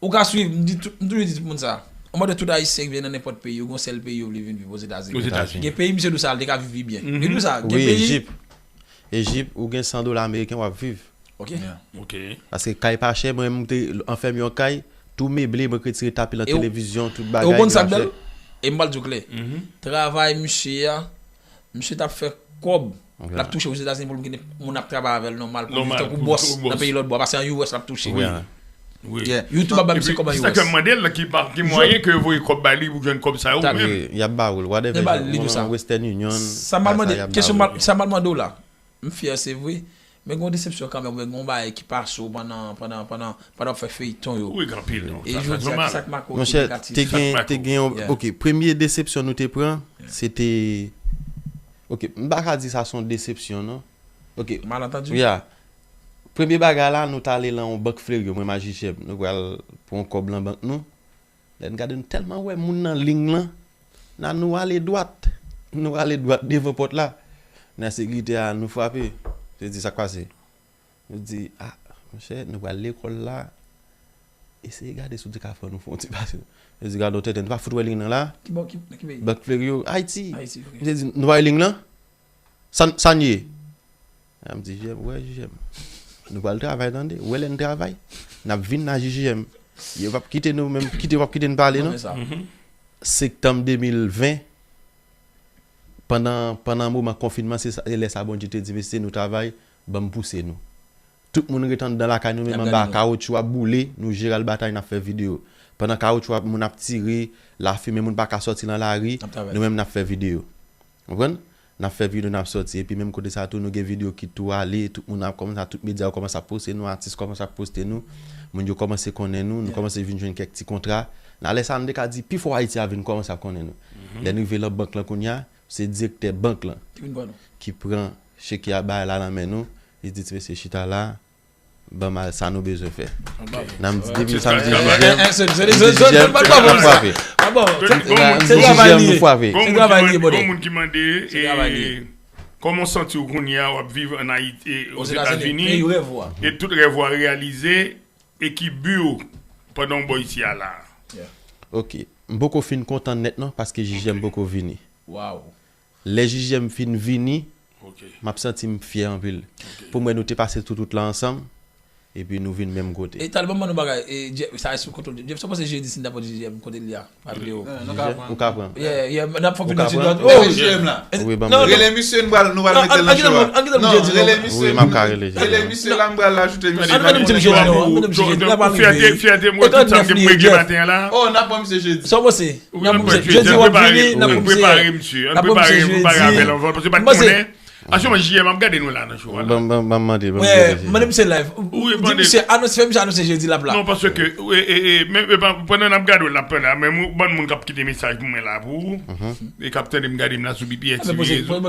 ou ka swiv, m di, m toujou di tout moun sa. Ou mande tout Ayisyen ki vin nan nenpòt peyi, yo gen yon sèl peyi yo vle vin viv, Ozetazini. Gen peyi misye di w sa, li te ka viv li byen. Li di w sa, gen peyi. Ejip. Ejip, ou gen san dola ameriken, w ap viv. Ok. Ok. Paske kay pa chè, mwen, m te anfèm yon kay, tou meble, mwen k retire tapi lan televizyon, tout bagay. E ou konn sa k bèl? E m pral di w klè. Travay misye a, misye t ap fè kòb. L ap touche Ozetazini pou l kite moun ap travay avè l nòmal, pou viv tankou bòs nan peyi lòt bò, paske an U S l ap touche. Wi. YouTube ap ba misye kòb an U S. Sa k fè m mande l, ki mwayen ke yo voye kòb bay li pou jwenn kòb sa yo menm. Y ap ba ou l, whatever. Li di sa. Western Union. Sa m al mande, kesyon, sa m al mande w la. M fyè, se vre. Men gen yon desepsyon kanmenm, gen yon bagay ki pase w pandan, pandan, pandan, pandan w ap fè feyton yo. Wi, gen anpil, non. E jodi a, ki sa k make w ki negatif? Monchè, te gen, te gen yon, ok, premye desepsyon nou te pran, se te, ok, m pa ka di sa se yon desepsyon, non. Ok. Malantandi? Ya. Premye bagay la, nou t ale lan yon bank Fleuryon, mwen m ak Jijèm. Nou pral pran yon kòb lan bank nou. Lè n gade, nou tèlman wè moun nan liy lan. Nan nou ale dwat. Nou ale dwat devan pòt la. Nan sekirite a, nou frape. Yo di, "Sa k pase?" Nou di, "A, monchè, nou pral lekòl la. Eseye gade si w te ka fè nou fè yon ti pase." Yo di, "Gade yon tenten, nou pa fout wè liy lan la." Ki bò, ki, nan ki peyi? Bank Fleuryon, Ayiti. Ayiti, ok. Yo di, "Nou pa wè liy lan?" Sa, sa n ye? A, m di, "Jijèm, wè, Jijèm. Nou pral travay, tande. Wè lè n travay. N ap vin nan Jijèm. Yo p ap kite nou menm, kite, yo p ap kite n pale, non." Septanm de mil ven, pandan, pandan moman konfinman, se sa, se lè sa Bondye te di, "Mesye, nou travay, ban m pouse nou." Tout moun ret anndan lakay nou, menm anba, kawotchou ap boule, nou jere al batay, n ap fè videyo. Pandan kawotchou ap, moun ap tire, lafimen, moun pa ka sòti nan lari, nou menm n ap fè videyo. Konprann? N ap fè videyo, n ap sòti. Epi menm kote sa tou, nou gen videyo ki tou ale, tout moun ap kòmanse, tout medya yo kòmanse ap poste nou, atis kòmanse ap poste nou, moun yo kòmanse konnen nou, nou kòmanse vin jwenn kèk ti kontra. Nan lè sa, nou te ka di, pi fò Ayiti a vin kòmanse ap konnen nou. Lè n rive lan bank lan kounye a, se direktè bank lan ki pran cheki a bay la nan men nou. Li di, "Ti mesye, chita la, ban m al sa nou bezwen fè." Nan m di, depi sa m di Jijèm, m di Jijèm, nou frape. M di Jijèm, nou frape. Bon, moun ki mande, kòman w santi w kounye a w ap viv ann Ayiti, Ozetazini, e tout rèv ou a reyalize, e ki bi w pandan w bò isi a la a? Ok. M poko fin kontan nèt non, paske Jijèm poko vini. Lè Jijèm fin vini, m ap santi m fyè anpil. Pou mwen, nou te pase tout wout la ansanm, epi nou vin menm kote. E Taliban ban nou bagay, e, Jeff, sa sou kontwòl Jeff. Sa w panse jedi si n ta pote Jijèm kote l ye a? Jijèm, ou ka pran. Yeah, yeah, n ap fè vin nan Jijèm la. Wi, ban m. Rele misye, nou pral, nou pral mete l nan cho a. Non, rele misye. Wi, m ap ka rele Jijèm. Rele misye la, m pral ajoute misye. Fyète, fyète mwen, tout sa m gen pou m regle maten an la. Oh, n ap pran misye jedi. Sa w panse? N ap pran misye jedi, w ap vini, n ap pran misye, n ap pran misye jedi. Paske pa t konnen. Aswè, mwen, Jiyè, m ap gade nou la nan show a la. Ban m mande, ban m mande misye live. Di misye anonse, fè misye anonse jedi l ap la. Non, paske, e, e, e, men, men, pandan n ap gade w la, pandan, men bann moun k ap kite mesaj pou mwen la, pou ou, e k ap tande m, gade m la sou B P S, sou rezo.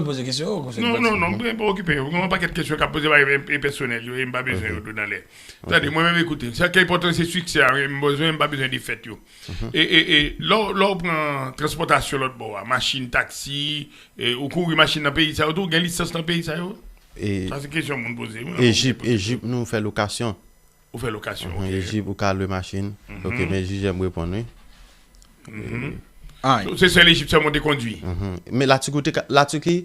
Non, non, non, mwen pa okipe yo. Gen yon pakèt kesyon k ap poze, bagay e pèsonèl yo, e m pa bezwen yo tou nan lè. Tande, mwen menm, ekoute, sa ki enpòtan, se siksè a, wi, m bezwen, m pa bezwen defèt yo. E, e, e, lè w, lè w pran transpòtasyon lòt bò a, machin, taksi, e, ou kouri machin nan peyi sa yo tou, ou gen lisans nan peyi sa yo? Sa se kesyon moun poze, wi. E jip, e jip, nou fè lokasyon. Ou fè lokasyon, ok. E jip, ou ka lwe machin. Ok, men Jiyè m reponn, wi. Se sèl Ejip sèlman ou te kondwi? Men Latiki, ou te ka, Latiki,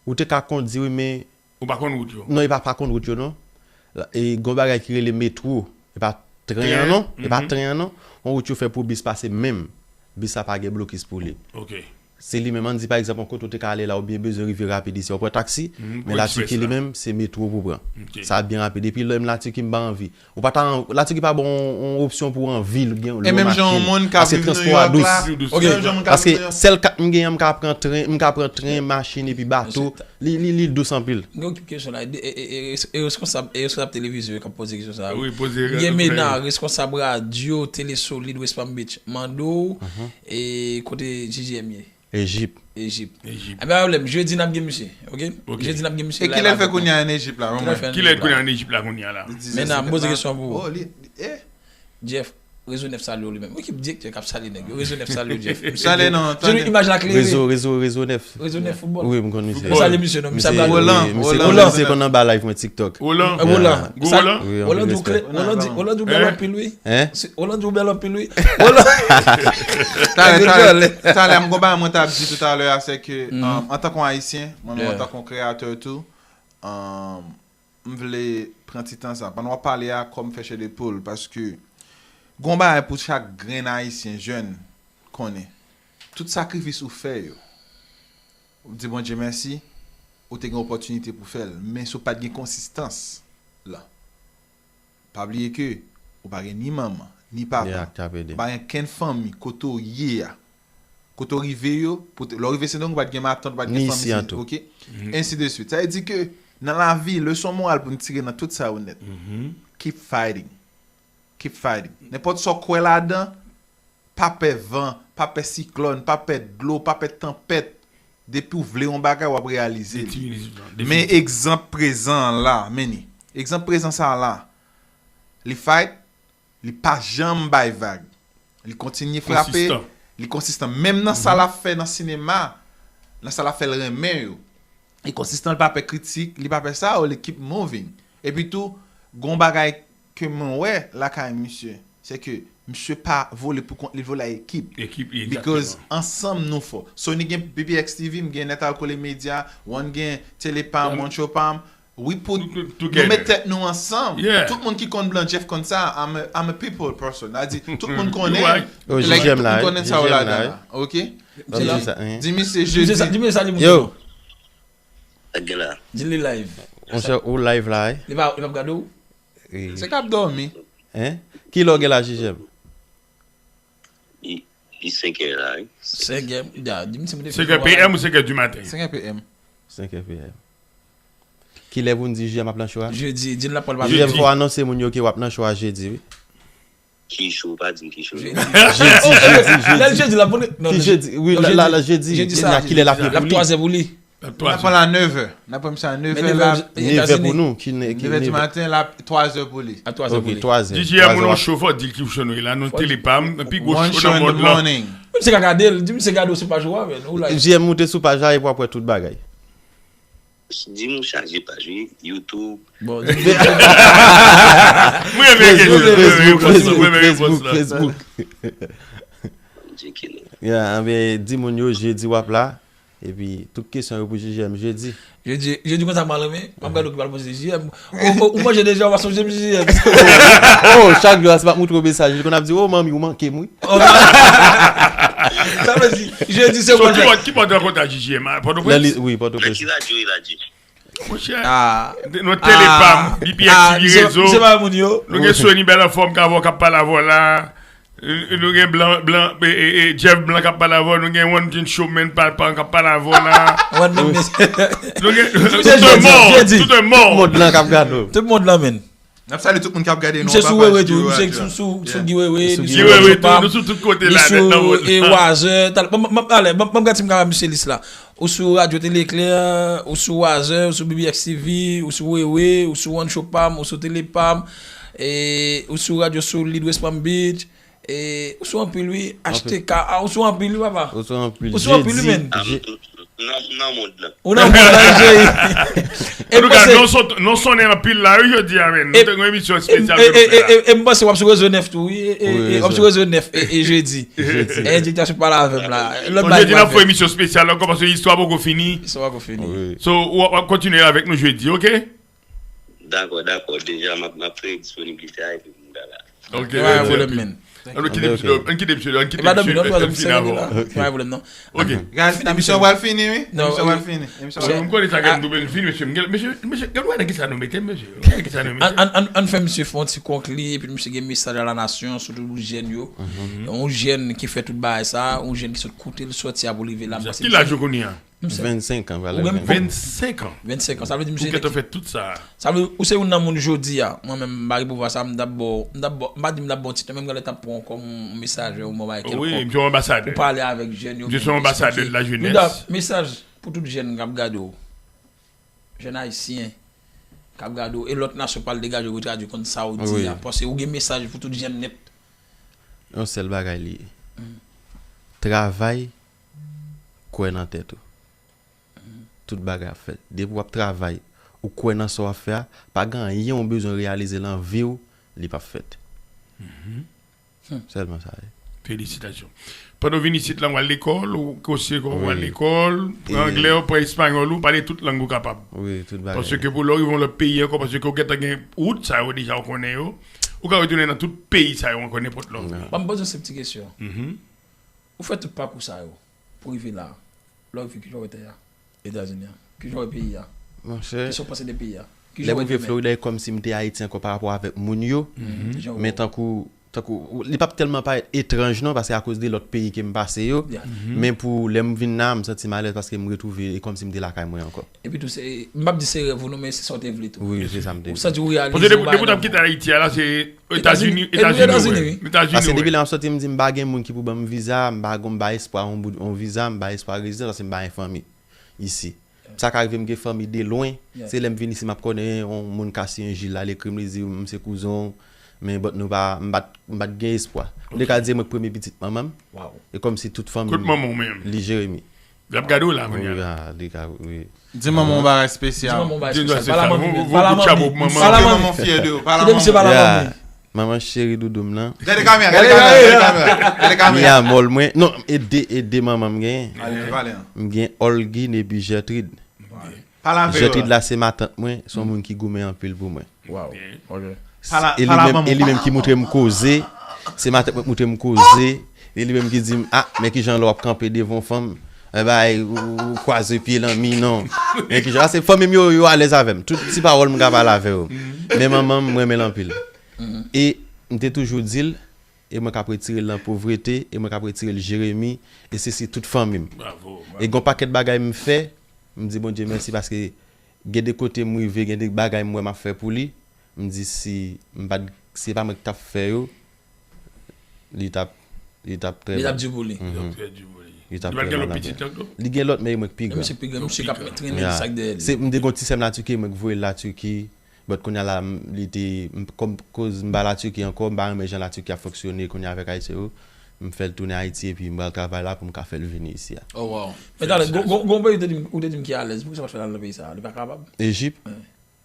ou te ka kondwi, wi, men Ou pa konn wout yo? Non, e pa, pa konn wout yo, non. E gon bagay ki rele metwo. E pa tren an, non. E pa tren an, non. On wout yo fè pou bis pase menm. Bis la pa gen blokis pou li. Ok. Se li menm, ann di, pa egzanp, on kote ou te ka ale la, ou byen bezwen rive rapid isi, ou pran taksi, men Latiki li menm, se metwo pou pran. Sa byen rapid. Epi lè m Latiki, m pa anvi. Ou pa ta, Latiki pa bon yon opsyon pou w anvi lwe machin. E menm jan yon moun k ap viv Nouyòk la, menm jan moun k ap viv Nouyòk. Paske sèl kat m genyen, m ka pran tren, m ka pran tren, machin epi bato. Li, li, li dous anpil. M gen okipe kesyon la. E, e, e, e, e reskonsab, e reskonsab televizyon k ap poze kesyon sa a. Wi, poze. M gen Mena, reskonsab radyo, Tele Solid, West Palm Beach. Mande w, e kote J J M ye? Ejip. Ejip. Ejip. Anben pa pwoblèm, jedi n ap gen misye. Ok? Ok. Jedi n ap gen misye. E kilè l fè kounye a ann Ejip la? Kilè l fè ann Kilè Ejip kounye la? Ann Ejip la kounye a la? Men nan, m poze kesyon pou ou. Oh, li, eh, Jeff, Rezo nèf salye w li menm. Wi, ki direktè k ap salye nèg yo. Rezo nèf salye w, Jeff. Misye Salye di- non, Jodi tande. Imaj la klere. Rezo, rezo, rezo nèf. Rezo nèf foutbòl. Wi, m konn misye. Salye misye non, misye ap Misye- gade. Olan, Misye Olan, konn- Olan, misye konn anba live mwen TikTok. Olan. Eh, Olan. Gwo Olan. Wi, Olan anpil di w respè. klè. Olan di, Olan di w bèl Hein? Anpil wi. Hein? Se- Olan di w bèl Anpil wi. Talè, talè, talè, m gon bagay mwen t ap di toutalè a, se ke um, antan kon Ayisyen, mwen menm Yeah. Antan kon kreyatè tou, um, m vle pran ti tan sa. Pandan w ap pale a, kò m fè chè de poul, paske gon bagay pou chak grenn Ayisyen jèn konnen. Tout sakrifis ou fè yo, ou di Bondye mèsi, ou te gen opòtinite pou fè l, men si w pa t gen konsistans la, pa bliye ke ou pa gen ni manman, ni papa, Mirak t ap ede. Ou pa gen kenn fanmi kote w ye a. Kote w rive yo, pou te- lè w rive Sendomeng, ou pa t gen matant, ou pa t gen Ni fanmi, isi an tou. Ok? Ensi de suit. Sa vle di ke nan lavi, leson moral pou n tire nan tout sa yo nèt. Keep fighting. Keep fighting. Nenpòt sa w kwè ladan, pa pè van, pa pè siklòn, pa pè dlo, pa pè tanpèt. Depi w vle yon bagay, w ap reyalize li. Men egzanp prezan an la, men ni. Egzanp prezan sa a la, li fight, li pa janm bay vag. Li kontinye frape, Konsistan. Li konsistan. Menm nan sa l ap fè nan sinema, nan sa l ap fè l renmen yo. Li konsistan, li pa pè kritik, li pa pè sa, li keep moving. Epi tou, gon bagay ke mwen wè lakay misye, se ke misye pa vole pou kont li, vole a ekip. Ekip, egzakteman. Because ansanm nou fò. Sony gen B B X T V, m gen Nèt Alkole Media, One gen Tele Pam, One Show Pam. We put, Tou- tou- nou together. Met tèt nou ansanm. Yeah. Tout moun ki konn Blan Jeff konn sa. I'm a, I'm a people person. A di, tout moun konnen. Right. Oh, Like, J J M tout la, moun konnen sa yo J J M ladan la, la. Ok? Ban m di sa, hein. Di misye Di misye sa, jedi. Di misye sa, di moun Yo, yo. Sa k gen la? Di li live. Monchè, ou live la, eh? Li pa, li p ap gade w. Eh, Se k ap dòmi. Hein? Ki lè w gen la, J J M? Li, li senkè la, wi. Senkè, ya, di misye mete Senkè P M ou senkè du maten? Senkè P M. Senkè P M. Ki lè pou n di J J M ap nan show a? Jedi, di l la pral J J M, pase. Fò anonse moun yo ke w ap nan show a jedi, wi. Ki show, pa di m ki show. Jedi. Jedi, jedi, jedi. Lè l jedi la, pou nou. Non, Ki non, jedi? Wi, non, la, jedi. la, la, jedi. Jedi Ki sa. la, ki lè l ap ye L ap pou li? twazè pou li. N ap pran l a nèv è. N ap pran misye a nèv è Men la. nèf è Nèv è Etazini. Pou nou. Ki ne- ki Nèv è di nèv- maten la, twazè pou li. A twazè Ok, pou li. twazè. D J M ou nan Twazè. show, fò di l ki show nou ye la, nou Tele Pam, pi gwo One show show nan in the mond lan. Morning. Di misye ka gade l, di misye gade w se pa jou a, men ou la. J M, moute sou paj la epi w ap wè tout bagay. Di m ou chaje paj, wi. YouTube, Bon, Mwen renmen kesyon, mwen renmen repons la, mwen renmen repons la. Facebook. Bondye ki nou. Ya, anben, di moun yo jedi w ap la. Epi tout kesyon yo pou J J M jedi. Jedi, jedi konsa m al renmen, m ap gade w ki pral poze J J M. Ou, ou, ou manje deja, ou pa sonje m J J M. Oh, chak jou a, se pa moutre w mesaj. Li konn ap di, "Oh, manmi, ou manke m, wi." Sa vle di, jedi se So, mwen ki fè. bò- ki bò w te rankontre a J J M a? Nan Pòtoprens? li, wi, Nan Pòtoprens. ki radyo e la, J J? Monchè, Ah. nou Tele Pam, B P X T V, rezo. Se pa moun yo. Nou gen Sony Bèl Anfòm k avè w k ap pale avè w la. Nou gen Blan, Blan, e, e, e, Jeff Blan k ap pale avè w. Nou gen One King Showman pa, pa, k ap pale avè w la. One man. Nou gen Jedi, tout un monde, jedi. Tout un Tout monde. Moun lan k ap gade w. Tout moun lan, men. Misye sou wewe tou, misye Radyo. sou, sou, sou Guy Wewe, Sou li Guy sou Wewe Radyo tou, Pam, nou sou tout kote li la, sou, nan mond e, lan. Wazè, tal, ban m, ban m, ale, ban m, ban m gade si m ka ba misye lis la. Ou sou Radyo Tele Eklè, ou sou Wazè, ou sou B B X T V, ou sou Wewe, ou sou One Show Pam, ou sou Tele Pam, e, ou sou Radyo Solid West Palm Beach, e, ou sou anpil, wi, H T K, ah, ou sou anpil, wi, papa. Ou sou anpil. Ou sou anpil, wi, Jedi, men. Ah, je- m nan mond lan. Ou nan mond lan, Jay. E Antouka, panse- non son, non sonnen anpil la, wi, jodi a, men. Nou e- te gen yon emisyon e- espesyal e- pou nou fè e- la. e- e m panse w ap sou Rezo nèf tou, wi. E- e- Wi, e- w ap Rezo. Sou Rezo nèf e- e jedi. Jedi. E endiktè sou pale avè m la. Lòt Bon, bagay jodi pou n ap ap fè fèt. Emisyon espesyal la, kòm paske istwa poko fini. Sa w ap fini. Wi. So, w ap, w ap kontinye avèk nou jedi, oke? Dakò, dakò. Deja, m ap, m ap kreye disponiblite a epi m gala. Ok, Pa gen pwoblèm, men. Ann kite misye, ann kite E misye, pa ann dòmi, non, kite pa misye dòmi, fini non. avè w. Pa gen pwoblèm, non. Ok. Guys, emisyon pral fini, wi. Non, Emisyon wi. pral fini. Emisyon pral M konnen sa gen nou fini, mesye. M gen, mesye, gad wè nan ki sa nou mete, mesye. Gad nan ki sa nou mete, mesye. Ann, ann, ann, ann fè misye fè yon ti konkli, epi misye gen mesaj a la nasyon, sitou pou jèn yo. Yon jèn ki fè tout bagay sa, yon jèn ki sot kote l sòti a pou l rive la. Ki laj ou kounye a? Vennsenk an, valè vennsenk. Vennsenk an. Vennsenk an. Sa vle di misye. Ou gentan fè tout sa. Sa vle, ou se youn nan moun jodi a. Mwen menm, m pa gen pouvwa sa, m t ap ba w, m t ap ba w, m pa di m t ap ba w tit non, men m genlè t ap pran w kòm yon mesajè, yon bagay kèlkonk. Wi, m se yon anbasadè. Pou pale avèk jèn yo. M se yon anbasadè de la jenès. Mesaj pou tout jèn k ap gade w. Jèn ayisyen k ap gade w. E lòt nasyon pral degaje w, yo tradui konn sa w di a. Paske ou gen mesaj pou tout jèn nèt. Yon sèl bagay li ye. Travay, kwè nan tèt ou. Tout bagay ap fèt. Depi w ap travay, ou kwè nan sa w ap fè a, pa gen anyen ou bezwen reyalize lan vi w, li p ap fèt. Sèlman sa ye. Felisitasyon. Pandan w vin isit la, w al lekòl, ou kose kò w al lekòl, pran anglè w, pran espanyòl ou, pale tout lang ou kapab. Wi, tout bagay. Paske pou lè w rive yon lòt peyi ankò, paske w gentan gen wout sa yo deja w konnen yo, ou ka retounen nan tout peyi sa yo ankò nenpòt lè w vle. Ban m poze w sèt ti kesyon. Ou fè tout pakou sa yo pou rive la. Lè w rive, kijan w wè tè a? Etazini an. Kijan w wè peyi a? Monchè. Kisa w panse de peyi a? Lè m rive Florida, e kòmsi m te Ayiti ankò pa rapò avèk moun yo. Men tankou, tankou, li p ap tèlman parèt etranj non, paske akoz de lòt peyi ke m pase yo. Men pou lè m vin la, m santi m alèz paske m retwouve, e kòmsi m te lakay mwen ankò. Epi tou, se, m p ap di se rèv ou non, men se sa w te vle tou. Wi, se sa m te vle. Ou santi w reyalize yon bagay. Paske depi w t ap kite Ayiti a la, se Etazini, Etazini, wi. Etazini, wi. Paske depi lè m ap sòti, m di m pa gen moun ki pou ban m viza, m pa gon, m pa espwa yon bout, yon viza, m pa espwa rezidans, paske m pa gen fanmi isi. Sa ka rive m gen fanmi de lwen, se lè m vin isi m ap konnen yon moun ka siyen Jil la, l ekri m, li di m se kouzen w, men but nou pa, m pa t, m pa t gen espwa. M te ka di mwen k premye pitit manman m, e kòmsi tout fanmi m, li Jeremi. L ap gade w la kounye a. Wi, li ka, wi. Di manman w yon bagay espesyal. Di manman w yon bagay espesyal. Pale a manmi. Pale a manmi. Pale a manmi. Kite misye pale a manmi. Manman cheri doudou m nan. Gade kamera, gade kamera, gade kamera. Gade kamera. Mi amor mwen. Non, e de, e de manman m genyen. Ale, pale an. M gen Olguine epi Gertrude. Pale avè yo. Gertrude la se matant mwen, se yon moun ki goumen anpil pou mwen. Wow. Ok. E li menm, e li menm ki moutre m koze. Se matant mwen k moutre m koze. E li menm ki di m, ah, men kijan lè w ap kanpe devan yon fanm, e bay, ou, ou kwaze pye lan mi non. Men kijan, ah, se fanmi m yo, yo alèz avè m. Tout ti pawòl m ka pale avè yo. Men manman m, m renmen l anpil. E m te toujou di l, e mwen k ap retire l nan povrete, e mwen k ap retire l Jeremi, e se si tout fanmi m. E gon pakèt bagay m fè, m di Bondye mèsi paske gen de kote m rive, gen de bagay m wè m ap fè pou li, m di si m pa t, si se pa mwen ki t ap fè yo, li t ap, li t ap trè mal. Li t ap di pou li. Li t ap trè di pou li. Li t ap trè mal avè. Li gen lòt, men e mwen k pi gran. Misye pi gran, misye k ap trennen sak dèyè li. Se, m te gon ti sè m Latiki, e mwen k voye l Latiki. But kounye a la, m, li te, m, kòm, koz m pa Latiki ankò, m pa renmen jan Latiki ap fonksyone kounye a avèk Ayisyen yo. M fè l tounen Ayiti epi m pral travay la pou m ka fè l vini isi a. Oh wow. Men talè, gon, gon, gon peyi ou te di m, ou te di m ki alèz, poukisa w pa t fè l al nan peyi sa a? Li pa kapab? Ejip?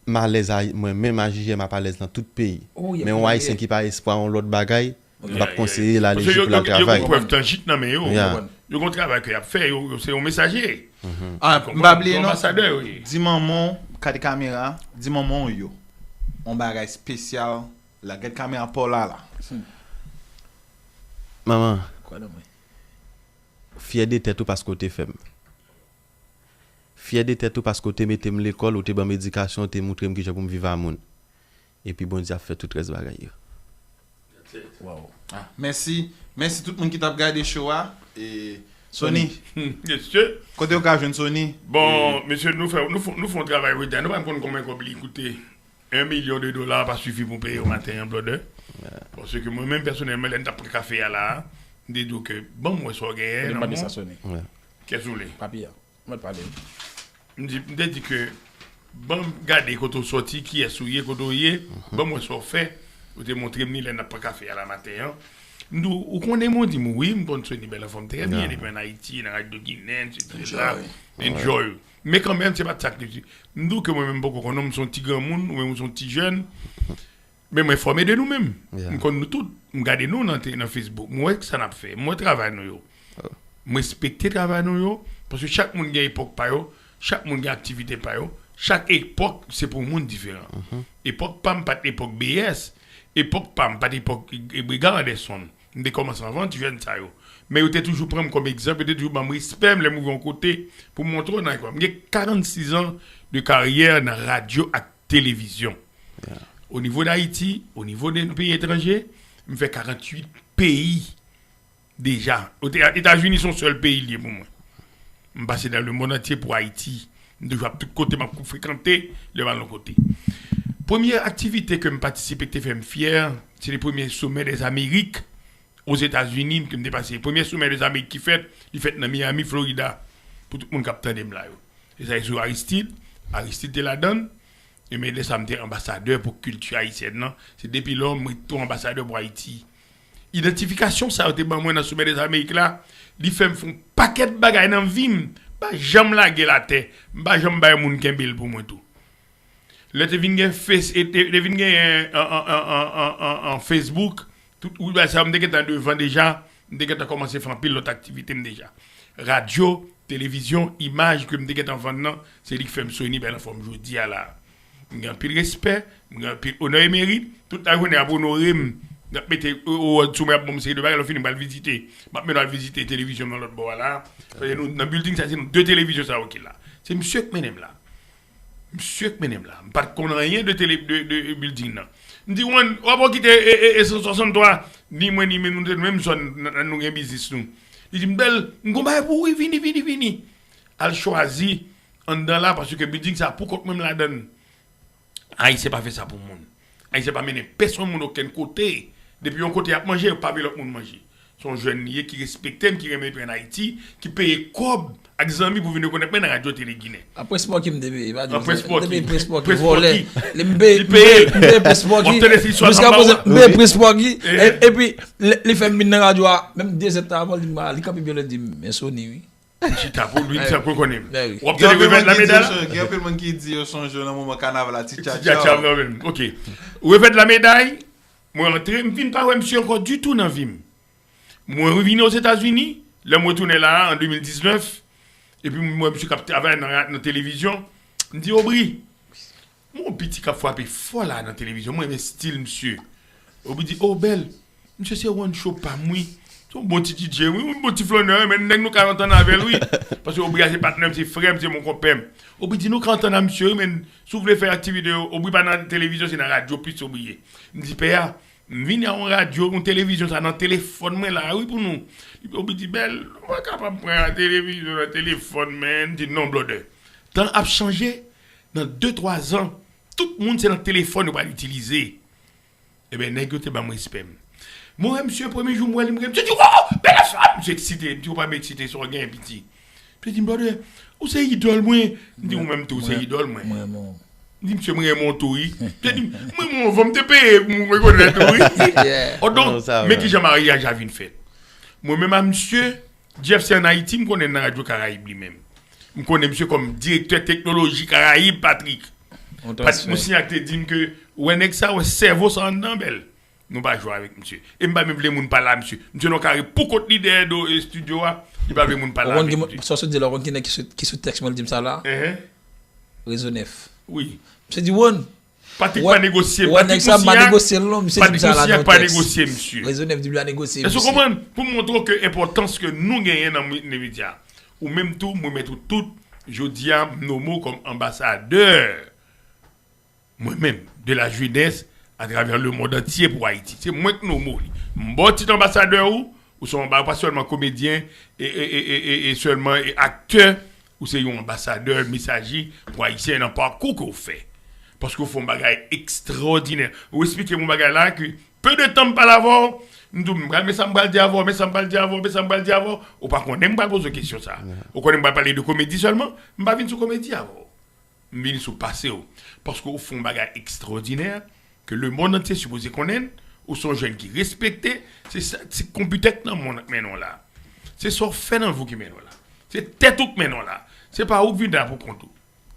M alèz a, mwen menm a J J M ap alèz nan tout peyi. Men yon Ayisyen ki pa espwa yon lòt bagay, m p ap konseye l ale Ejip pou l al travay. Paske yo, yo, yo gen yon prèv tanjib nan men yo. Yo gen yon travay ke y ap fè, yo, yo se yon mesaje. Ah, m pa bliye non. Di manman w, gade kamera, di manman w yo. Yon bagay espesyal la, gad kamera pa w la la. Manman, fyè de tèt ou paske w te fè m. Fyè de tèt ou paske w te mete m lekòl, ou te ban m edikasyon, ou te moutre m kijan pou m viv a moun. Epi Bondye ap fè tout rès bagay yo. Wow. Ah, mèsi. Mèsi tout moun ki t ap gade show a. E Sony. Mesye. Kote yo ka jwenn Sony? Bon, mesye, nou fè, nou fè, nou fè yon travay wi, nou pa konn konbyen kòb li koute. En milyon de dola pa sifi pou peye yon maten an, brother. Paske mwen menm pèsonèlman, lè n t ap pran kafe a la, m te di w ke ban m wè sa w genyen nan men w. Kiyès ou vle? Papi a. Mwen pale. M di, m te di ke, ban m gade kote w sòti, kiyès ou ye, kote w ye, ban m wè sa w fè. Ou te montre m li lè n ap pran kafe a la maten an. M di w, ou konnen mwen, w di m wi, m konn Sony Bèl Anfan trè byen, depi ann Ayiti, nan Radyo Ginen, etsetera. Enjoy. Men kanmenm, se pa t sa k te di. M di w ke mwen menm m poko konnen w, m se yon ti granmoun, ou menm ou se yon ti jèn. Men mwen enfòme de nou menm. M konn nou tout. M gade nou nan, nan Facebook. M wè sa n ap fè. M wè travay nou yo. M respekte travay nou yo. Paske chak moun gen epòk pa yo. Chak moun gen aktivite pa yo. Chak epòk se pou moun diferan. Epòk pa m pa t epòk B S. Epòk pa m pa t epòk Briga Anderson. M te kòmanse anvan ti jèn sa yo. Men yo te toujou pran m kòm egzanp, yo te toujou ban m respè m lè m rive yon kote pou m montre w nan ekòl. M gen karannsis an de karyè nan radyo ak televizyon. O nivo d Ayiti, o nivo de peyi etranje, m fè karannwit peyi deja. Etazini se yon sèl peyi l ye pou mwen. M pase nan lemonn antye pou Ayiti. M toujou ap tout kote m ap frekante, lè m al yon kote. Premye aktivite ke m patisipe ki te fè m fyè, se le premye Sommet des Amériques Ozetazini ke m te pase. Premye Sommet des Amériques ki fèt, li fèt nan Miami, Florida, pou tout moun k ap tande m la yo. E sa se sou Aristide, Aristide te ladan l, e men lè sa m te anbasadè pou kilti ayisyèn nan. Se depi lò m ret tou anbasadè pou Ayiti. Idantifikasyon sa yo te ban mwen nan Sommet des Amériques la, li fè m fè yon pakèt bagay nan vi m. M pa janm lage l atè. M pa janm bay moun kenbe l pou mwen tou. Lè te vin gen Face, e te, te vin gen an, an, an, an, an, an Facebook, tout wout bagay sa yo, m te gentan devan deja, m te gentan kòmanse fè anpil lòt aktivite m deja. Radyo, televizyon, imaj ke m te gentan vann nan, se li k fè m sou ni bèl anfòm jodi a la. M gen anpil respè, m gen anpil onè e merit. Tout lajounen y ap onore m, y ap mete award sou mwen, y ap ban m seri de bagay, lè fini m pral vizite. M ap mennen w al vizite televizyon nan lòt bò a la. Paske nou, nan building sa, se nou de televizyon sa yo ki la. Se misye k mennen m la. Misye k mennen m la. M pa t konn anyen de tele, de, de building nan. M di, Wan, w ap kite e, e, e san swasanntwa, ni mwen, ni men nou te nan menm zòn, n, n, nou gen biznis nou. Li di m, Bèl, m gon bagay pou ou, wi, vini, vini, vini. Al chwazi anndan la, paske building sa pou kont mwen m ladan l. Ayisyen pa fè sa pou moun. Ayisyen pa mennen pèsonn moun okenn kote. Depi yon kote y ap manje, yo pa vle lòt moun manje. Se yon jèn li ye ki respekte m, ki renmen peyi ann Ayiti, ki peye kòb ak zanmi pou vin rekonèt mwen nan Radyo Tele Ginen. A Prince Porky m te peye, pa di m sa. M te peye Prince Porky, vòlè. Li m peye, m peye, m peye Prince Porky. Jiska prezan, m peye Prince Porky. E, epi, li, li fè m vin nan radyo a, menm de zè tan avan, li di m, a, li kanpe byen, li di m, men Sony, wi. M chita pou li, sa pou konnen. W ap tande revèt la medal? Gen anpil moun ki di yo sonje nan moman kanaval la, ti tchatcha. Ti tchatcha nan men m. Ok. Revèt la medal, mwen antre, m vin pa wè misye ankò ditou nan vi m. Mwen revini Ozetazini, lè m retounen la a, an de mil diznèf, epi m wè misye k ap travay nan, nan televizyon, m di, Obri, m wè yon piti k ap frape fò la nan televizyon, mwen renmen stil misye. Obri di, O, Bèl, misye se Juancho pa m, wi. Se yon bon ti D J, wi, yon bon ti flannè, wi, men nèg nou ka antann avè l, wi. Paske Obri a se patnè m, se frè m, se mon konpè m. Obri di, Nou ka antann a misye, wi, men si w vle fè aktivite yo, Obri pa nan televizyon, se nan radyo plis Obri ye. M di, Pè a, m vini a yon radyo, yon televizyon, sa nan telefòn mwen la, wi, pou nou. Obri di, Bèl, nou pa kapab pran televizyon nan telefòn, men. M di, Non, blòdè. Tan ap chanje, nan de, twa zan, tout moun se nan telefòn yo pral itilize. Ebyen, nèg yo te ban m respè m. Mwen wè misye, premye jou m wè li, m rele, misye di, Wow, bèl afè! Misye eksite. M di, Ou pa m eksite, sa w genyen, piti? Misye di m, Brother, ou se idòl mwen. M di, Ou menm tou, ou se idòl mwen. M di, Misye, m renmen w tou, wi. Misye di m, M renmen w anvan m te peye pou m rekonèt ou, wi. Odonk, men kijan maryaj la vin fèt. Mwen menm a misye, Jeff se ann Ayiti, m konnen nan Radyo Karayib li menm. M konnen misye kòm direktè teknoloji Karayib, Patrick. Patrick Moussignac te di m ke, Ou wè nèg sa, ou wè sèvo sa anndan, Bèl. Nou pa jwe avèk misye. E m pa menm vle moun pale a misye. Misye nan kare pou kont li dèyè do estidyo a. Li pa vle moun pale avèk misye. Sa w sot di la, ou konn ki nèg ki sou, ki sou tèks mwen, l di m sa la? Rezo nèf. Wi. Misye di, Won, Patrick pa negosye. Wè nèg sa pa negosye l non, misye di m sa la nan tèks. Patrick Moussignac pa negosye misye. Rezo nèf di m pa negosye misye. Èske w konprann? Pou m montre w ke enpòtans ke nou genyen nan medya. Ou menm tou, mwen mèt ou tout, jodi a, m nome w kòm anbasadè. Mwen menm, de la jeunesse à travers le monde entier pou Ayiti. Se mwen k nome w li. M ba w tit anbasadè ou, ou se yon anba-, ou pa sèlman komedyen e, e, e sèlman e aktè, ou se yon anbasadè, mesaje pou Ayisyen nan pakou ke w fè. Paske w fè yon bagay ekstraòdinè. Ou eksplike m yon bagay la ke peu de temps m pale avè w, m di w, men sa m pral di avè w, men sa m pral di avè w, men sa m pral di avè w. Ou pa konnen m pral poze w kesyon sa. Ou konnen m pral pale de komedi sèlman, m pa vin sou komedi avè w. M vini sou pase w. Paske ou fè yon bagay ekstraòdinè ke lemonn antye sipoze konnen. Ou se yon jèn ki respekte. Se sa, se konpitè k nan men w la. Se sa w fè nan vi w ki mennen w la. Se tèt ou k mennen w la. Se pa ou k vin la pou kont ou.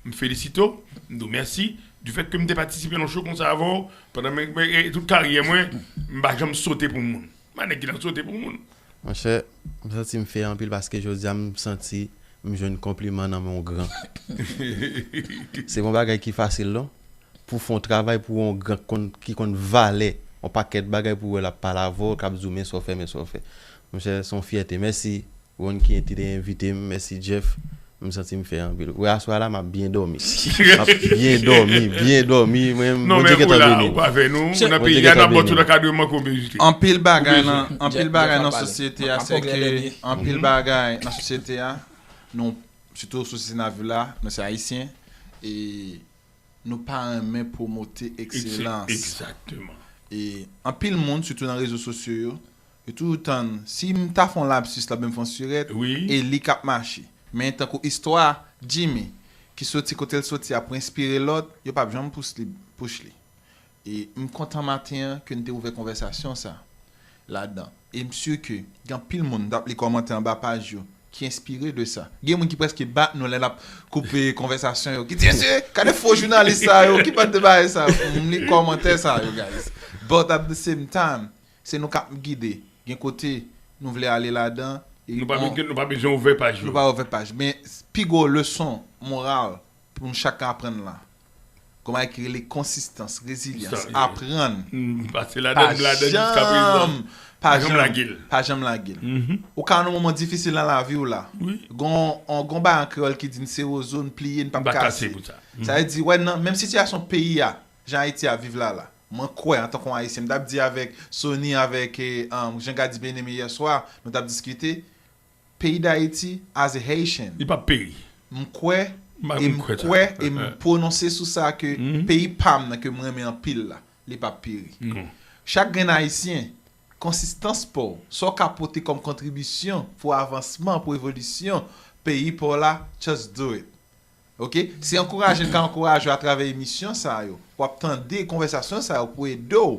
M felisite w, m di w mèsi. Du fait ke m te patisipe nan show konsa avè w, pandan men, men, e, tout karyè mwen, m pa janm sote pou moun. M pa nèg ki nan sote pou moun. Monchè, m santi m fyè anpil paske jodi a m santi m jwenn konpliman nan men yon gran. Se pa yon bagay ki fasil non. Pou w fè yon travay pou yon gran ki konn, ki konn valè yon pakèt bagay pou w wè l ap pale avè w, k ap di w men sa w fè, men sa w fè. Monchè, se yon fyète. Mèsi Ron ki te envite m, mèsi Jeff. M santi m fyè anpil. Wè aswè a la m ap byen dòmi. M ap byen dòmi, byen dòmi. Mwen, Bondye gentan beni. Non, men ou la, ou pa avè nou, ou nan peyi a, n ap ba w tou ankadreman ke w bezwen. Anpil bagay nan, anpil bagay nan sosyete a, se ke anpil bagay nan sosyete a, nou, sitou sou Sisena Villa, nou se Ayisyen, e nou pa renmen pwomote ekselans. Egzakteman. E anpil moun, sitou nan rezo sosyo yo, yo toujou tann, si m ta fè yon lapsis la, ben m fè yon sirèt, e li k ap mache. Men tankou istwa Jimmy, ki soti kote l soti a pou enspire lòt, yo p ap janm pous li, push li. E m kontan maten an ke n te ouvè konvèsasyon sa ladan. E m si ke gen anpil moun k ap li kòmantè anba paj yo ki enspire de sa. Gen moun ki prèske bat nou lè n ap koupe konvèsasyon yo, ki di, "Mesye, gade fo jounalis sa yo, ki band de bagay sa?" M li kòmantè sa yo, guys. But at the same time, se nou k ap gide. Gen kote nou vle ale ladan. E nou pa, nou pa bezwen ouvè paj yo. Nou pa ouvè paj. Men pi gwo leson moral pou nou chak aprann la. Kòman ki rele konsistans, rezilyans, aprann. Pase ladan, ladan jiska prezan. Pa janm lage l. Pa janm lage l. Ou ka nan moman difisil nan lavi w la. Gon, on, gon bagay an kreyòl ki di n se wozo, n pliye, n p ap kase. Sa vle di, wè, nan menm sitiyasyon peyi a, jan Ayiti ap viv la la. Mwen kwè, antanke yon Ayisyen, m t ap di avèk Sony, avèk, eh, um, Jean Gady Bien-Aimé yè swa, nou t ap diskite, peyi Dayiti, as a Haitian, li p ap peri. M kwè, e m kwè, e m pwononse sou sa ke peyi pa m nan ke m renmen anpil la, li p ap peri. Chak grenn Ayisyen, konsistans pa w, sa w ka pote kòm kontribisyon pou avansman, pou evolisyon peyi pa w la, just do it. Ok? Se ankouraje n ka ankouraje w atravè emisyon sa yo. W ap tande konvèsasyon sa yo pou ede w.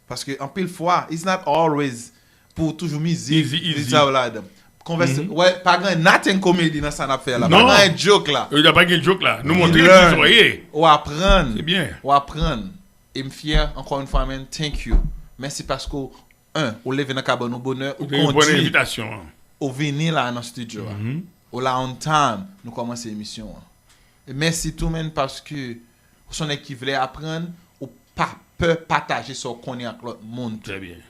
Paske anpil fwa, it's not always pou w toujou mize, mize sa yo ladan. Konvèsasyon, wè, pa gen nothing komedi nan sa n ap fè la. Pa gen joke la. Yo pa gen joke la. Nou montre ki sa w ye. W aprann. Se byen. W aprann. E m fyè, ankò yon fwa, man, thank you. Mèsi paske w, en, ou leve nan kabann ou bonè, ou kondi, ou vini la nan studio a. Ou la on time, nou kòmanse emisyon an. E mèsi tou, man, paske ou se yon nèg ki vle aprann, ou pa pè pataje sa w konnen ak lòt moun tou. Trè byen.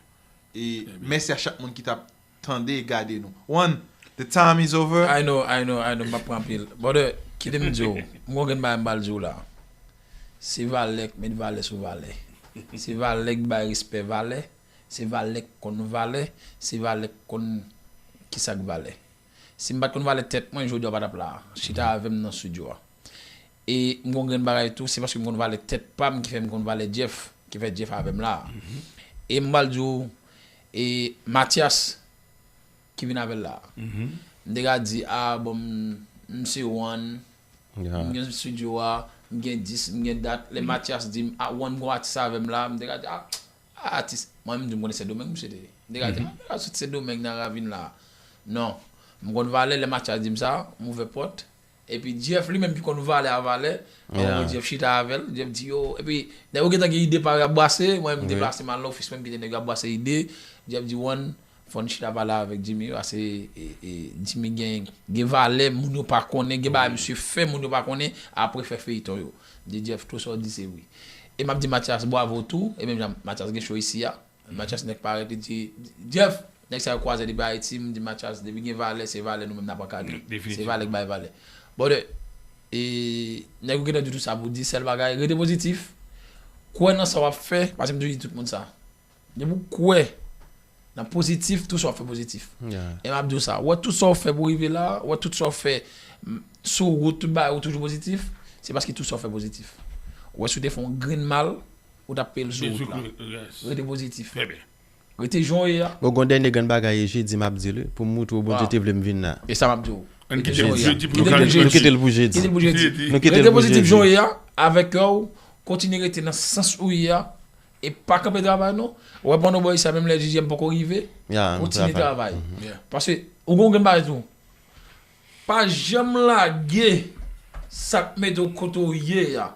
E mèsi a chak moun ki t ap tande e gade nou. One, the time is over. I know, I know, I know, m ap pran anpil. Brother, kite m di w, m gon grenn bagay m pral di w la. Se valè k met valè sou valè. Se valè k bay respè valè. Se valè k konn valè. Se valè k konn kisa k valè. Si m pa t konn valè tèt mwen, jodi a w pa t ap la a. Chita avè m nan studio a. E m gon grenn bagay tou, se paske m konn valè tèt pa m ki fè m konn valè Jeff, ki fè Jeff avè m la a. E m pral di w, e Mathias ki vin avè l la a. M te ka di, a, bon, m, m se One, m gen studio a, m gen dis, m gen dat. Lè Mathias di m, a, One gon atis avè m la a, m te ka di, a, a, atis, mwen menm m di m konnen Sendomeng misye te ye. M te ka di, a, m te ka sot Sendomeng nan ravin la a. Non, m konn valè, lè Mathias di m sa, m ouvè pòt. Epi Jeff li menm ki konn valè a valè, mwen wè Jeff chita avè l, Jeff di yo, epi nèg yo gentan gen ide pa yo ap brase, mwen m deplase m al nan ofis mwen, m kite nèg yo ap brase ide, Jeff di, One, fò n chita pale avèk Jimmy yo, ase, e, e, Jimmy gen, gen valè moun yo pa konnen, gen bagay misye fè moun yo pa konnen, apre fè feyton yo. M di Jeff, tou sa w di se wi. E m ap di Mathias bwavo tou, e menm jan Mathias gen show isi a, Mathias nèk parèt, li di, Jeff, nèg sa yo kwaze depi Ayiti, m di Mathias, depi gen valè, se valè nou menm n ap ankadre. Se valè k bay valè. Brother, e, nèg ou gentan di tout sa pou di, sèl bagay, rete pozitif, kwè nan sa w ap fè, paske m toujou di tout moun sa. Depi w kwè nan pozitif, tout sa w ap fè pozitif. E m ap di w sa, wè tout sa w fè pou rive la, wè tout sa w fè, m, sou wout, tout bagay ou toujou pozitif, se paske tout sa w fè pozitif. Wè si w te fè yon grenn mal, ou t ap peye l sou wout la. Rete pozitif. Rete jan w ye a. Bon, gon dènye grenn bagay, e jedi m ap di l, wi, pou m moutre w Bondye te vle m vin la. E sa m ap di w. Ann kite l pou jedi. Kite l pou jedi. Nou kite l pou jedi. Rete pozitif jan w ye a, avèk kè w, kontinye rete nan sans ou ye a, e pa kanpe travay non. Ou wè pandan w bò isi a, menm lè J J M poko rive, kontinye travay. Paske ou gon grenn bagay tou. Pa janm lage sa k mete w kote w ye a.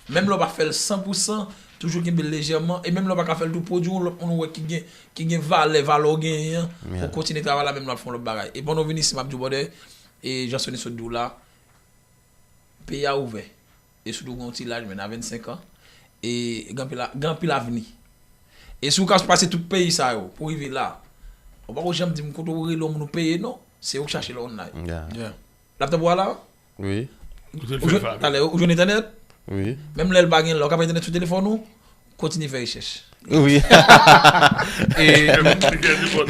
Menm lè w pa fè l san pou san, toujou kenbe l lejèman. E menm lè w pa ka fè l tou, pwodui yon lòt moun ou wè ki gen, ki gen valè, valè w genyen an, pou kontinye travay la, menm lè w ap fè yon lòt bagay. E pandan w vin isi, m ap di w, brother, e jan Sony sot di w la, peyi a ouvè. E sitou w gen yon ti laj, men a vennsenk an, e gen anpil a, gen anpil avni. E si w ka pase tout peyi sa yo pou rive la, ou pako janm di m kote w rele yon moun ou peye, non. Se ou k chache l online. Laptop ou a la? Wi. Ou jwenn, talè, ou jwenn entènèt? Wi. Menm lè l pa gen la, ou ka pran entènèt sou telefòn ou? Kontinye fè rechèch. Wi. E,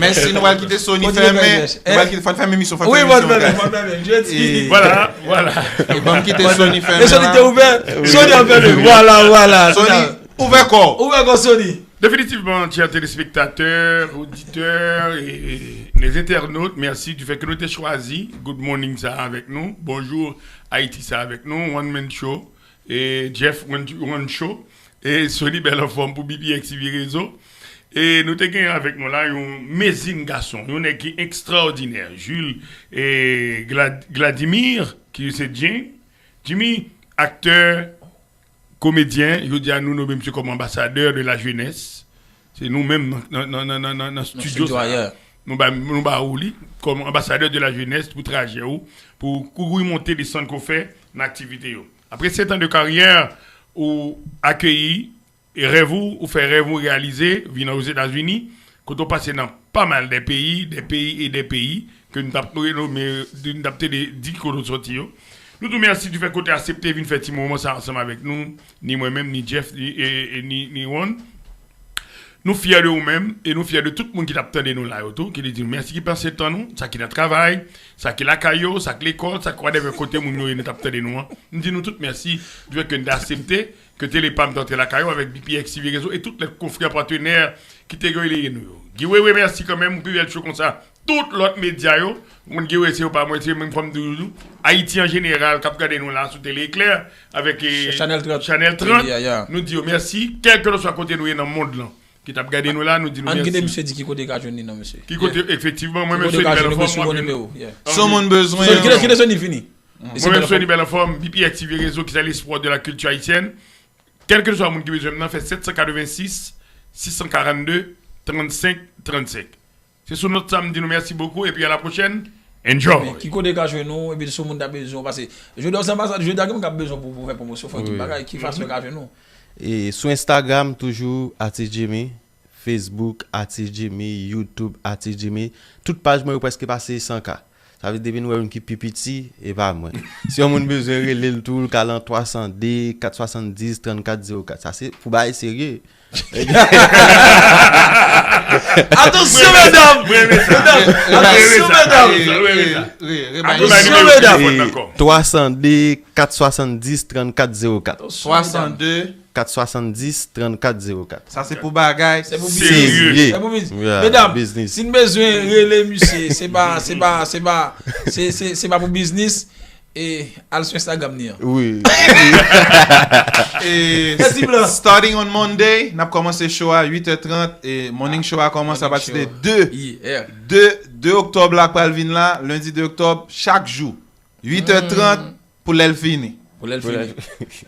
men si nou pral kite Sony Kontinye fè fèmen, rechèch. nou pral kite, fò n fèmen misyon, fò n Wi, fèmen bon, misyon, bon, guys. Bon, bon, je dis. E- Voilà, voilà. E ban m kite Sony fèmen. E Sony te ouvè. Sony ap fèmen. Voilà, voilà. Sony, ouvè kò. Ouvè kò, Sony. Définitivement, chers téléspectateurs, auditeurs et, et les internautes, merci du fait que nou te chwazi Good Morning sa avèk nou, Bonjour Haïti sa avèk nou, One Man Show, e Jeff One, One Show, e Sony Bèl Anfòm pou B P X T V Rezo. E nou te gen avèk nou la yon mezin gason, yon nèg ki ekstraòdinè, Jules e Glad, Gladimir, ki se Jim, Jimmy, aktè, komedyen, jodi a nou nonmen misye kòm anbasadè de la jeunesse. Se nou menm nan, nan, nan, nan, nan, nan studio studio sa. Ailleurs. Nou ba, nou ba ou li kòm anbasadè de la jeunesse pou trajè ou, pou kouri monte desann ke w fè nan aktivite yo. Apre sèt an de karyè, ou akeyi e rèv ou, ou fè rèv ou reyalize, vin Ozetazini, kote w pase nan pa mal de peyi, de peyi e de peyi, ke nou t ap renome, nou t ap te di kote w soti yo. Nou tou mèsi di fè ke w te aksepte vin fè ti moman sa ansanm avèk nou, ni mwen menm, ni Jeff, ni, e, e, ni, ni Ron. Nou fyè de ou menm e nou fyè de tout moun ki t ap tande nou la yo tou, ki te di nou mèsi, ki pase tan nou, sa ki nan travay, sa ki lakay yo, sa ki lekòl, sa ki whatever kote moun yo ye nou t ap tande nou an. Nou di nou tout mèsi di fè ke nou te aksepte ke Tele Pam t antre lakay ou avèk B P X T V Rezo e tout lòt konfrè patnè ki te rele nou yo. Guy Wewe, mèsi kanmenm, ou pi bèl show konsa. Tout lòt medya yo, moun Guy Wewe se yo pa mwen, se menm fòm toujou. Ayiti an jeneral k ap gade nou la sou Tele Eklè avèk eh, Chanel trant. Chanel trant. Yeah, yeah. Nou di yo mèsi, kèlkeswa kote nou ye nan mond lan. Ki t ap gade nou la, nou di nou Ann kite mèsi. Misye di ki kote yo ka jwenn li non, mesye. Ki kote, efektivman, mwen menm Kote yo Sony ka Bèl jwenn li, Anfòm, sou mwen bon menm. Nimewo. Yeah. Si yon moun bezwen Kite, kite Sony fini. Mwen menm Sony Bèl Anfòm, B P X T V Rezo ki se l'espoir de la culture haïtienne. Kèlkeswa moun ki bezwen m nan, fè sèt san katrevensis, sis san karannde, trannsenk, trannsenk. Se sou nòt sa m di nou mèsi bokou epi a la pwochèn. Enjoy. Ki kote yo ka jwenn nou, epi si yon moun ta bezwen, paske jodi a se anbasad, jodi a gen moun k ap bezwen pou, pou fè pwomosyon, fò ki Wi. Bagay, ki fason yo ka jwenn nou. E sou Instagram toujou Atis Jimmy, Facebook Atis Jimmy, YouTube Atis Jimmy. Tout paj mwen yo prèske pase san K. Sa vle di depi nou wè youn ki pi piti, e pa mwen. Si yon moun bezwen rele l tou, l ka nan twa san de, kat swasanndis, trannkat zewo kat. Sa se pou bagay serye. Atansyon, medam! Medam! Atansyon, medam! Mwen renmen sa. Atansyon, medam! Mwen bay nimewo telefòn nan ankò. Twa san de, kat swasanndis, trannkat zewo kat. Swasann de. Kat swasanndis, trannkat zewo kat. Sa se pou bagay. Se pou Serye. biznis. Se pou biznis. Yeah, Medam, biznis. Si n bezwen rele misye, se pa, se pa, se pa, se, se, se pa pou biznis, e al sou Instagram ni an. Wi. E Mèsi, blan. Starting on Monday, n ap kòmanse show a uit è trant e morning show a kòmanse apati de de. Yeah. De, de oktòb la k pral vin la, lendi de oktòb, chak jou. Uit è trant pou lè l fini. Pou lè l fini.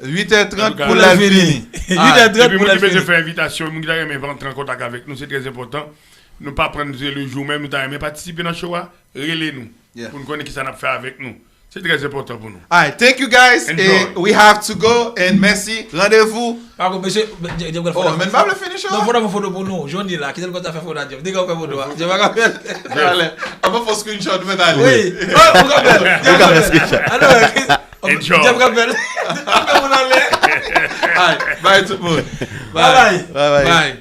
Uit è trant Antouka, pou lè l fini. Uit è trant Epi pou moun lè ki bezwen fini. Fè envitasyon, moun ki ta renmen antre an kontak avèk nou, se trè enpòtan. Nou pa pran le jou menm, nou ta renmen patisipe nan show a, rele nou. Yeah. Pou nou konnen kisa n ap fè avèk nou. Se trè enpòtan pou nou. Alright, thank you guys. Enjoy. E we have to go and mèsi. Randevou. Pa konn, mesye, Jeff pral fè Oh, foto. men pa vle fini show. Non, foto pou foto pou nou. Johnny la, kite l konn sa fè foto a Jeff. Degaje fè foto a. Jeff pa ka fè l. Alè, an pa fè screenshot mèt ale. Wi. Oh, ou ka fè l. Ou ka fè l. Alò, Enjoy. Jeff ka fè l. Ou ka fè l anlè. Alright, bye tout moun. Bye bye. Bye bye. Bye.